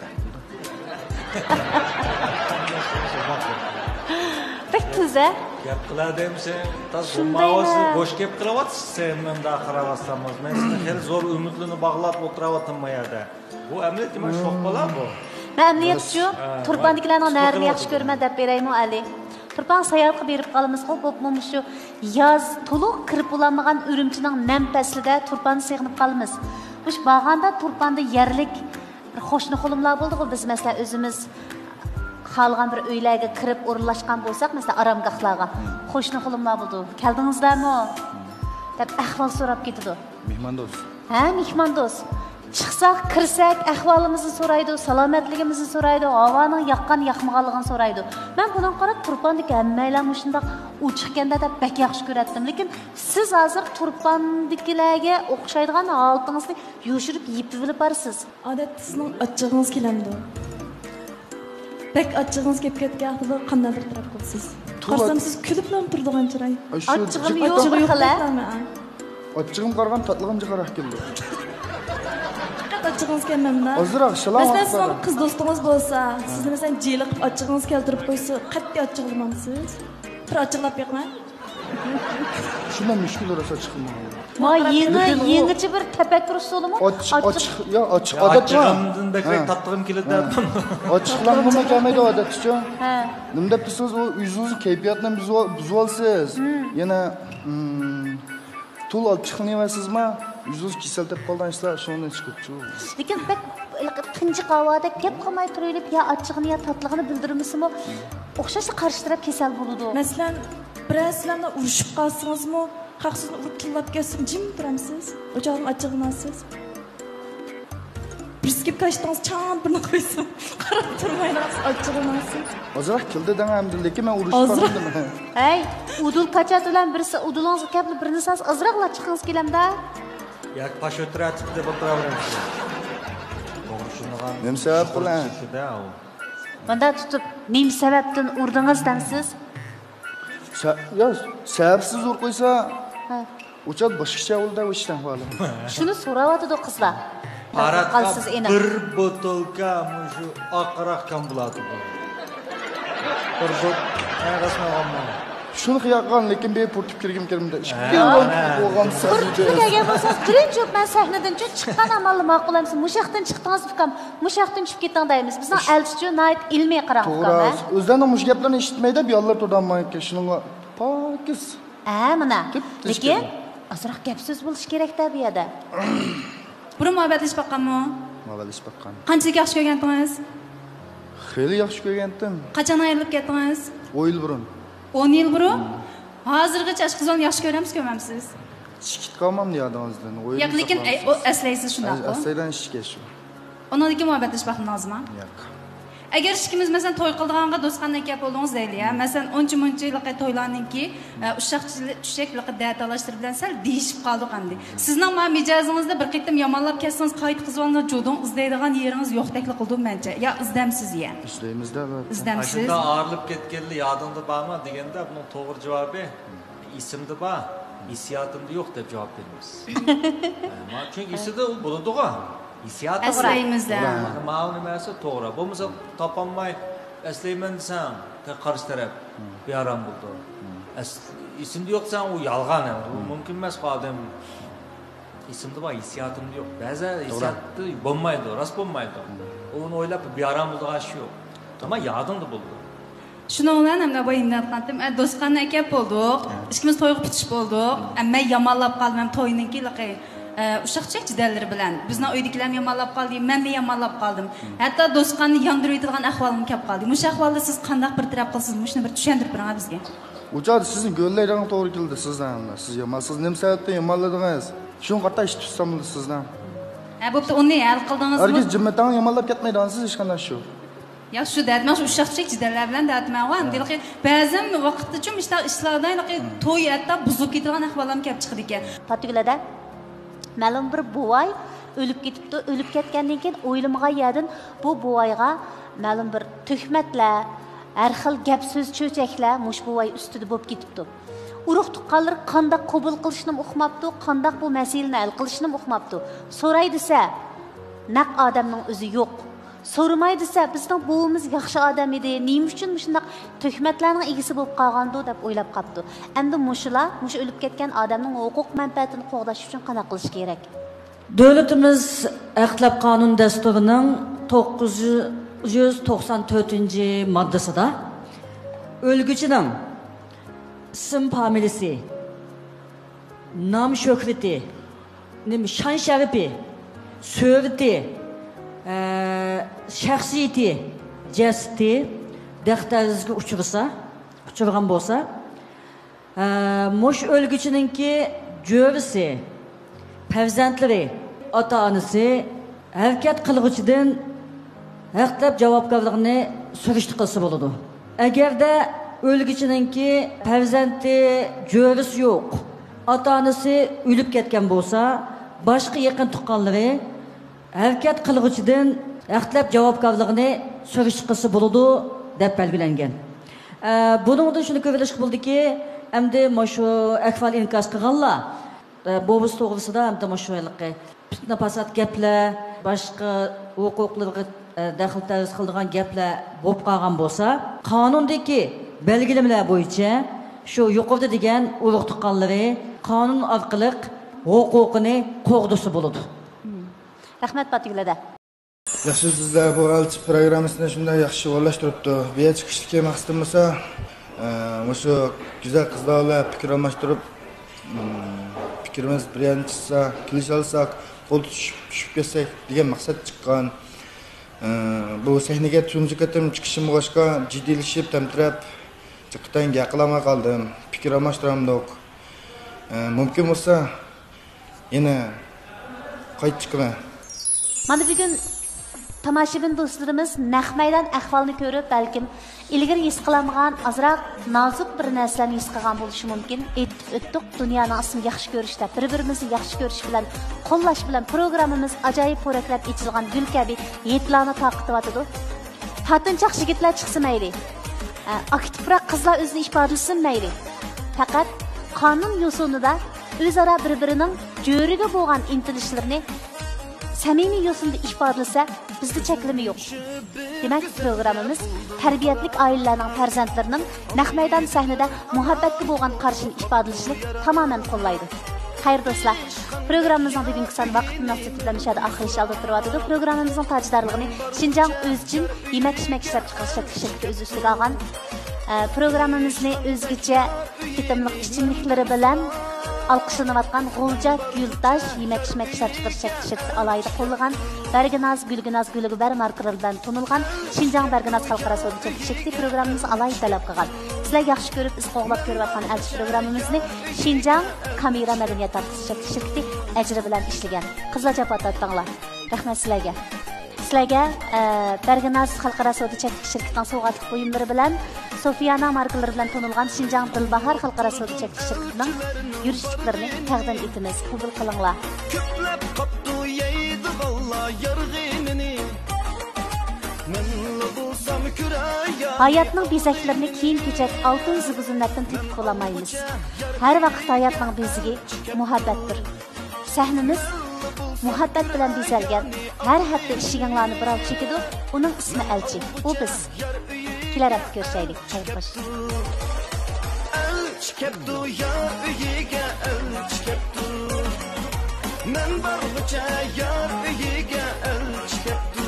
بەك تۈز، ھە؟ گەپ قىلە دېمىسەڭ، تاز شۇندايلا. بولمايۋاتسىز، بوش گەپ قىلىۋاتىسىز، سەن مەن دا قاراۋاتسام. مەن سىزنى خېلى زور ئۈمىدلەرنى باغلاپ ئولتۇرۇۋاتىمەن بۇ يەردە. بۇ ئەمەلىيەتتە مانا شوخ بالا بۇ. مەن ئەمەلىيەتتىچۇ، ھە، تۇرپاندىكىلەرنىڭ نېمە قىلىۋاتىدۇ؟ نەلىرىنى ياخشى كۆرىمەن دەپ بېرەيمۇ ئەلى. تۇرپانغا ساياھەتكە بېرىپ قالىمىزغۇ، بولۇپمۇ مۇشۇ ياز تولۇق كىرىپ بولالمىغان ئۈرۈمچىنىڭ نەم پەسلىدە تۇرپاننى سېغىنىپ قالىمىز. مۇشۇ بارغاندا تۇرپاندا يەرلىك بىر قوشنا قولۇملار بولىدىغۇ، بىز مەسىلەن ئۆزىمىز خالىغان بىر ئۆيلەرگە كىرىپ ئورۇنلاشقان بولساق، مەسىلەن ئارامگاھلارغا، قوشنا قولۇملار بولىدۇ. كەلدىڭىزلەرمۇ؟ دەپ ئەھۋال سوراپ كېتىدۇ. مېھماندوست. ھە، مېھماندوست. چىقساق، كىرسەك، ئەھۋالىمىزنى سورايدۇ، سالامەتلىكىمىزنى سورايدۇ، ھاۋانىڭ ياققان-ياقمىغانلىقىنى سورايدۇ. مەن بۇنىڭغا قاراپ، تۇرپاندىكى ھەممەيلەن مۇشۇنداق ئوچۇقكەن-دە دەپ بەك ياخشى كۆرەتتىم. لېكىن سىز ھازىر تۇرپاندىكىلەرگە ئوخشايدىغان ھالىتىڭىزنى يوشۇرۇپ يېپىۋېلىپ بارىسىز. ئادەتتە سىزنىڭ ئاچچىقىڭىز كېلەمدۇ؟ بەك ئاچچىقىڭىز كېلىپ كەتكەن ۋاقتىدا قانداق بىر تەرەپ قىلىسىز؟ قارىسام، سىز كۈلۈپلا تۇرىدىغان چىراي. ئاي، شۇ ئاچچىقىم يوق، ئاچچىقى يوق بىر خىل، ھە؟ ئاچچىقىم قارىغان تاتلىقىم جىقراق كېلىدۇ. پەقەت ئاچچىقىڭىز كەلمەمدۇ؟ ئازراق شالاڭ. مەسىلەن، سىزنىڭ قىز دوستىڭىز بولسا، سىزنى مەسىلەن جىلىقىپ ئاچچىقىڭىز كەلتۈرۈپ قويسا، قەتئىي ئاچچىقلىمامسىز؟ بىر ئاچچىقلاپ بېقىڭە. شۇنداق مۈشكۈل راسا چىقمىغان. ۋاي، يېڭى، لېكىن ئۇ يېڭىچە بىر تەپەككۇر ئۇسۇلىمۇ؟ ئاچ-، ئاچچىق. ئاچچىق، يا، ئاچچىق. يا، ئادەت بار. ئاچچىقىمدىن بەكرەك ھە. تاتلىقىم كېلىدۇ دەپ. ئاچچىقلانغۇمۇ كەلمەيدۇ ئادەتتىچۇ. ھە. نېمە دەپ دېسىڭىز، ئۇ ئۆزىڭىزنىڭ كەيپىياتىنى بۇزۇۋ-، بۇزۇۋالىسىز. يەنە، ئىم، تول ئاچچىقلىنىۋەرسىزما، ئۆزىڭىز كېسەل تېپىپ قالىدىغان ئىشلار شۇنىڭدىن چىقىپچۇ. لېكىن بەك ھېلىقى تىنجىق ھاۋادەك گەپ قىلماي تۇرۇۋېلىپ، يا ئاچچىقىنى، يا تاتلىقىنى بىلدۈرمىسىمۇ، ئوخشاشلا قارشى تەرەپ كېسەل بولىدۇ. مەسىلەن، بىرەرسىلەر بىلەن ئۇرۇشۇپ قالسىڭىزمۇ، خەق سىزنى ئۇرۇپ تىللاپ كەتسىمۇ جىم تۇرامسىز؟ ئۇ چاغدىمۇ ئاچچىقلىنارسىز. بىرسى كېلىپ كاشتىڭىز چاڭ بىرنى قويسىمۇ، قاراپ تۇرمايلا ئاچچىقلىنارسىز. ئازراق كۈلدى دەڭ ئەمدى، لېكىن مەن ئۇرۇشۇپ قالمىدىم. ھەي، ئۇدۇل كاچات بىلەن بىرسى ئۇدۇلىڭىزغا كەپلا بىرنى سالسا ئازراقلا ئاچچىقىڭىز كېلەمدۇ؟ ياكى پاش ئۆتۈرەتىپتۇ بولدۇرۇۋېرىمىز. توغرا شۇندىغان. نېمە سەۋەب بىلەن؟ مۇنداق تۇتۇپ، نېمە سەۋەبتىن ئۇردىڭىز دەمسىز؟ سە-، يا، سەۋەبسىز ئۇرۇپ قويسا، ھە. ئۇچات باشقىچە بولىدۇ ئىشنىڭ ئەھۋالى. شۇنى سوراۋاتىدۇ قىزلار. پاراتقا قالسىز ئېنىق. بىر بوتۇلكا مۇشۇ ئاق راك كام بولاتىدۇ. بىر بوت-، ھە، راست ماڭغانمۇ؟ شۇنى خىيال قىلغان، لېكىن بىر پۇرتۇپ كىرگۈم كەلمىدى. ئىككى ھە، يول ھە. بولغان پۇرتۇپ كىرگەن بولسىڭىز، بىرىنچى بولۇپ مەن سەھنىدىن چۈشۈپ چىققان ئاماللا ماقۇل ئەمىسە، مۇشاقتىن چىقتىڭىز ئۇكام، مۇشاقتىن چۈشۈپ كېتىڭ دەيمىز. بىزنىڭ ئەلچىچۇ ناھايىتى ئىلمىي قاراڭ توغرا، ئۇكام، ھە؟ ئۆزلەرنىڭ مۇشۇ گەپلىرىنى ئىشىتمەيدۇ، بۇ ياللار تۇرىدىغان بولغانكەن، شۇنىڭغا پاكىز. ھە، مانا. لېكىن ئازراق گەپ سۆز بولۇشى كېرەك-دە بۇ يەردە. بۇرۇن مۇھەببەتلىشىپ باققانمۇ؟ مۇھەببەتلىشىپ باققان. قانچىلىك ياخشى كۆرگەنتىڭىز؟ خېلى ياخشى كۆرگەنتىم. قاچان ئايرىلىپ كەتتىڭىز؟ ئون يىل بۇرۇن. ئون يىل بۇرۇن؟ ھازىرغىچە ئاشقىزون ياخشى كۆرەمسىز، كۆرمەمسىز؟ چىقىپ قالمامدۇ يادىڭىزدىن؟ ئويۇم ياق، لېكىن، ئەي، ئۇ ئەسلەيسىز شۇنداققۇ؟ ئەسلەيدىغان ئىش ئىكەن شۇ. ئۇنىڭدىن كېيىن مۇھەببەتلىشىپ باقمىدىڭىزمۇ؟ ياق. ئەگەر ئىككىمىز، مەسىلەن، توي قىلىدىغانغا دوستخانىدىن ئەكەپ بولدىڭىز دەيلى، يا. مەسىلەن، ئۇنچە مۇنچە ھېلىقى تويلارنىڭكى، ئە، ئۇششاق چىلى-، چۈشەك ھېلىقى دەتالاشلىرى بىلەن سەل دېيىشىپ قالدۇق ئەمدى. سىزنىڭ ما مىجەزىڭىزنى بىر قېتىم يامانلاپ كەتسىڭىز، قايتا قىزىۋالغىلى جۇدۇڭ ئىزدەيدىغان يېرىڭىز يوقتەكلا قىلىدۇ مەنچە. يا ئىزدەمسىز يا. ئىزدەيمىز-دە، ئەلۋەتتە. ئىزدەمسىز. ئاشۇنداق ئايرىلىپ كەتكەنلى يادىڭدا بارمۇ دېگەندە، بۇنىڭ توغرا جاۋابى، ئېسىمدە بار، ھېسسىياتىمدا يوق دەپ جاۋاب بېرىمىز. ھە، ما-، چۈنكى ئېسىدە ئۇ بولىدىغۇ. ھېسسىياتى بار. ئەسلەيمىز-دە. مانا ماۋۇ نېمە دېسە توغرا. بولمىسا تاپالماي ئەسلەيمەن دېسەڭ، تېخى قارشى تەرەپ بىئارام بولىدۇ. ئەس-، ئېسىمدە يوق دېسەڭ، ئۇ يالغان ئەمدى. ئۇ مۇمكىن ئەمەس، ئۇ ئادەم ئېسىمدە بار، ھېسسىياتىمدا يوق. بەزىدە ھېسسىياتتا بولمايدۇ، راست بولمايدۇ. ئۇنى ئويلاپ بىئارام بولىدىغان ئىش يوق. ئەمما يادىڭدا بولىدۇ. شۇنىڭ بىلەن ھەمدە بۇ ئىمدادقانتىم، ئە، دوستخانىنى ئەكەپ بولدۇق. ھە. ئىككىمىز تويغا پۈتۈش بولدۇق. ھە. ئە، مەن يامانلاپ قالدىم ھەم توينىڭكى ھېلىقى، ئە، ئۇششاق چۈشەك جېدەللىرى بىلەن. بىزنىڭ ئۆيدىكىلەرمۇ يامانلاپ قالدى، مەنمۇ يامانلاپ قالدىم. ھە. ھەتتا دوستخانىنى ياندۇرۇۋېتىدىغان ئەھۋالغىمۇ كەپ قالدى. مۇشۇ ئەھۋالدا سىز قانداق بىر تەرەپ قىلىسىز؟ مۇشۇنى بىر چۈشەندۈرۈپ بېرىڭە بىزگە. ئۇ چاغدا سىزنى گۆللەيدىغان توغرا كېلىدۇ سىزنىڭ. سىز يامان، سىز نېمە سەۋەبتىن يامانلىدىڭىز؟ شۇنىڭغا قارىتا ئىش تۇتساملا سىزنىڭ. ھە، بوپتۇ، ئۇنى ھەل قىلدىڭىزمۇ؟ ھەرگىز جىممىتاڭ يامانلاپ كەتمەيدىغان سىز ھېچقانداق شۇ. ياخشى، شۇ دەتمەن، شۇ ئۇششاق-چۈششەك جېدەللەر بىلەن دەتمەن. ھە. ئەمدى ھېلىقى بەزەن ۋاقىتتىچۇ مۇشۇنداق ئىشلاردا ھېلىقى توي ھەتتا بۇزۇلۇپ كېتىدىغان ئەھۋاللارمۇ كەپ چىقىدىكەن. پاتىگۈلەدە مەلۇم بىر بوۋاي ئۆلۈپ كېتىپتۇ. ئۆلۈپ كەتكەندىن كېيىن ئويلىمىغان يەردىن بۇ بوۋايغا مەلۇم بىر تۆھمەتلەر، ھەر خىل گەپ سۆز چۆچەكلەر مۇشۇ بوۋاي ئۈستىدە بولۇپ كېتىپتۇ. ئۇرۇق تۇغقانلىرى قانداق قوبۇل قىلىشنىمۇ ئۇقماپتۇ، قانداق بۇ مەسىلىنى ھەل قىلىشنىمۇ ئۇقماپتۇ. سوراي دېسە، نەق ئادەمنىڭ ئۆزى يوق. سورىماي دېسە، بىزنىڭ بوۋىمىز ياخشى ئادەم ئىدى، نېمە ئۈچۈن مۇشۇنداق تۆھمەتلەرنىڭ ئىگىسى بولۇپ قالغاندۇ دەپ ئويلاپ قاپتۇ. ئەمدى مۇشۇلار، مۇشۇ ئۆلۈپ كەتكەن ئادەمنىڭ ھوقۇق مەنپەئەتىنى قوغداش ئۈچۈن قانداق قىلىش كېرەك؟ دۆلىتىمىز ھەق تەلەپ قانۇن دەستۇرىنىڭ توققۇز يۈز توقسان تۆتىنچى ماددىسىدا ئۆلگۈچىنىڭ ئىسىم فامىلىسى، نام شۆھرىتى، نېمە، شان شەرىپى، سۈرىتى، ئە، شەخسىيىتى، جەسىتى دەق-دەرسىزگە ئۇچرىسا، ئۇچرىغان بولسا، ئە، مۇشۇ ئۆلگۈچىنىڭكى جۆرىسى، پەرزەنتلىرى، ئاتا-ئانىسى ھەرىكەت قىلغۇچىدىن ھەق تەلەپ جاۋابكارلىقىنى سۈرۈشتە قىلسا بولىدۇ. ئەگەردە ئۆلگۈچىنىڭكى پەرزەنتى، جۆرىسى يوق، ئاتا-ئانىسى ئۆلۈپ كەتكەن بولسا، باشقا يېقىن تۇغقانلىرى ھەرىكەت قىلغۇچىدىن ھەق تەلەپ جاۋابكارلىقىنى سۈرۈشتە قىلسا بولىدۇ، دەپ بەلگىلەنگەن. ئە، بۇنىڭدىن شۇنى كۆرۈۋېلىشقا بولىدۇكى، ئەمدى مۇشۇ ئەھۋال ئىنكاس قىلغانلار، ئە، بوۋىسى توغرىسىدا ئەمدى مۇشۇ ھېلىقى پىتنە-پاسات گەپلەر، باشقا ھوقۇقلىرىغا، ئە، دەخلى تەرۇز قىلىدىغان گەپلەر بولۇپ قالغان بولسا، قانۇندىكى بەلگىلىمىلەر بويىچە شۇ يۇقىرىدا دېگەن ئۇرۇق-تۇغقانلىرى قانۇن ئارقىلىق ھوقۇقىنى قوغدىسا بولىدۇ. رەھمەت، پاتىگۈل ھەدە. ياخشى، سىزلەر بۇ ئەلچى پروگراممىسىنى شۇنداق ياخشى ئورۇنلاشتۇرۇپتۇ. بۇ يەردە چىقىشتىكى مەقسىتىم بولسا، ئە، مۇشۇ گۈزەل قىزلار بىلەن پىكىر ئالماشتۇرۇپ، م، پىكرىمىز بىر يەرنى چىقسا، كېلىشەلىسەك، قول تۇتۇشۇپ چۈشۈپ كەتسەك دېگەن مەقسەت چىققان. ئە، بۇ سەھنىگە تۇنجى قېتىم چىقىشىم بولغاچقا، جىددىيلىشىپ، تەمتىرەپ، دىققىتىڭ گەپ قىلالماي قالدىم. پىكىر ئالماشتۇرامدۇق. ئە، مۇمكىن بولسا، يەنە قايتا چىقىمەن. مانا بۈگۈن تاماشىبىن دوستلىرىمىز نەق مەيدان ئەھۋالنى كۆرۈپ، بەلكىم ئىلگىرى ھېس قىلالمىغان ئازراق نازۇك بىر نەرسىلەرنى ھېس قىلغان بولۇشى مۇمكىن. ئېيتىپ ئۆتتۇق، دۇنيانىڭ ئىسمى ياخشى كۆرۈش دەپ، بىر-بىرىمىزنى ياخشى كۆرۈش بىلەن، قوللاش بىلەن پروگراممىمىز ئاجايىپ پورەكلەپ ئېچىلغان گۈل كەبى ھىدلارنى تارقىتىۋاتىدۇ. تارتىنچاق يىگىتلەر چىقسا مەيلى. ئە، ئاكا تۇپراق قىزلار ئۆزىنى ئىپادىلىسۇن مەيلى. پەقەت قانۇن يوسۇنىدا ئۆزئارا بىر-بىرىنىڭ جۆرىگە بولغان ئىنتىلىشلىرىنى سەمىمىي يوسۇندا ئىپادىلىسە، بىزدە چەكلىمە يوق. دېمەك، پروگراممىمىز تەربىيەلىك ئائىلىلەرنىڭ پەرزەنتلىرىنىڭ نەق مەيدان سەھنىدە مۇھەببەتكە بولغان قارىشىنى ئىپادىلىشىنى تامامەن قوللايدۇ. خەير دوستلار، پروگراممىمىزنىڭ بۈگۈنكى سان ۋاقىت مۇناسىۋىتى بىلەن مۇشۇ يەردە ئاخىرلىشىش ئالدىدا تۇرۇۋاتىدۇ. پروگراممىمىزنىڭ تاجدارلىقىنى شىنجاڭ ئۆزچىن يېمەك-ئىچمەك ئىشلەپچىقىرىش شىركىتى ئۆز ئۈستىگە ئالغان. ئە، پروگراممىمىزنى ئۆزگىچە تېتىملىق ئىچىملىكلىرى بىلەن ئالقىشلىنىۋاتقان غۇلجا گۈلتاش يېمەك-ئىچمەك ئىشلەپچىقىرىش شىركىتى ئالاھىدە قوللىغان. بەرگىناز، گۈلگىناز، گۈلگۈبەر ماركىلىرى بىلەن تونۇلغان شىنجاڭ بەرگىناز خەلقئارا سودا چەكلىك شىركىتى پروگراممىمىزنى ئالاھىدە تەلەپ قىلغان. سىلەر ياخشى كۆرۈپ، ئىز قوغلاپ كۆرۈۋاتقان ئەلچى پروگراممىمىزنى شىنجاڭ كامېرا مەدەنىيەت تارقىتىش چەكلىك شىركىتى ئەجرى بىلەن ئىشلىگەن. قىزلار، جاپا تارتتىڭلار. رەھمەت سىلەرگە. سىلەرگە، ئە، بەرگىناز خەلقئارا سودا چەكلىك شىركىتىنىڭ سوۋغاتلىق بۇيۇملىرى بىلەن سوفىيانا ماركىلىرى بىلەن تونۇلغان شىنجاڭ دىلباھار خەلقئارا سودا چەكلىك شىركىتىنىڭ يۈرۈشلۈكلىرىنى تەقدىم ئېتىمىز. قوبۇل قىلىڭلار. كۆپلەپ قاپتۇ يەيدىغانلار يارغىنىنى. مەنلا بولسام كۆرەي. ھاياتنىڭ بېزەكلىرىنى كىيىم-كېچەك، ئالتۇن زىبۇ-زىننەتتىن تېپىپ بولالمايمىز. ھەر ۋاقىت ھاياتنىڭ بېزىكى مۇھەببەتتۇر. سەھنىمىز مۇھەببەت بىلەن بېزەلگەن. ھەر ھەپتە ئىشىكىڭلارنى بىراۋ چېكىدۇ، ئۇنىڭ ئىسمى ئەلچى. ئۇ بىز. كېلەر ھەپتە كۆرۈشەيلى. خەير خوش. ئەلچى كەپتۇ، يار ئۆيىگە ئەلچى كەپتۇ. مەن بارغۇچە يار ئۆيىگە ئەلچى كەپتۇ.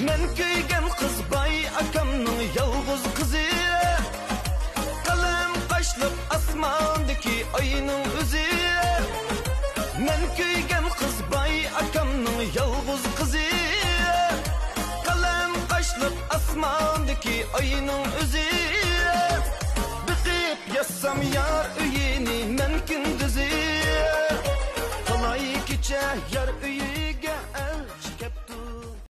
مەن كۆيگەن قىز باي ئاكامنىڭ يالغۇز قىزى. قەلەم قاشلىق ئاسماندىكى ئاينىڭ ئۆزى. مەن كۆيگەن يالغۇز قىزى، قەلەم قاشلىق ئاسماندىكى ئاينىڭ ئۆزى. بېقىپ يازسام يار ئۆيىنى مەن كۈندۈزى، تالاي كېچە يار ئۆيى.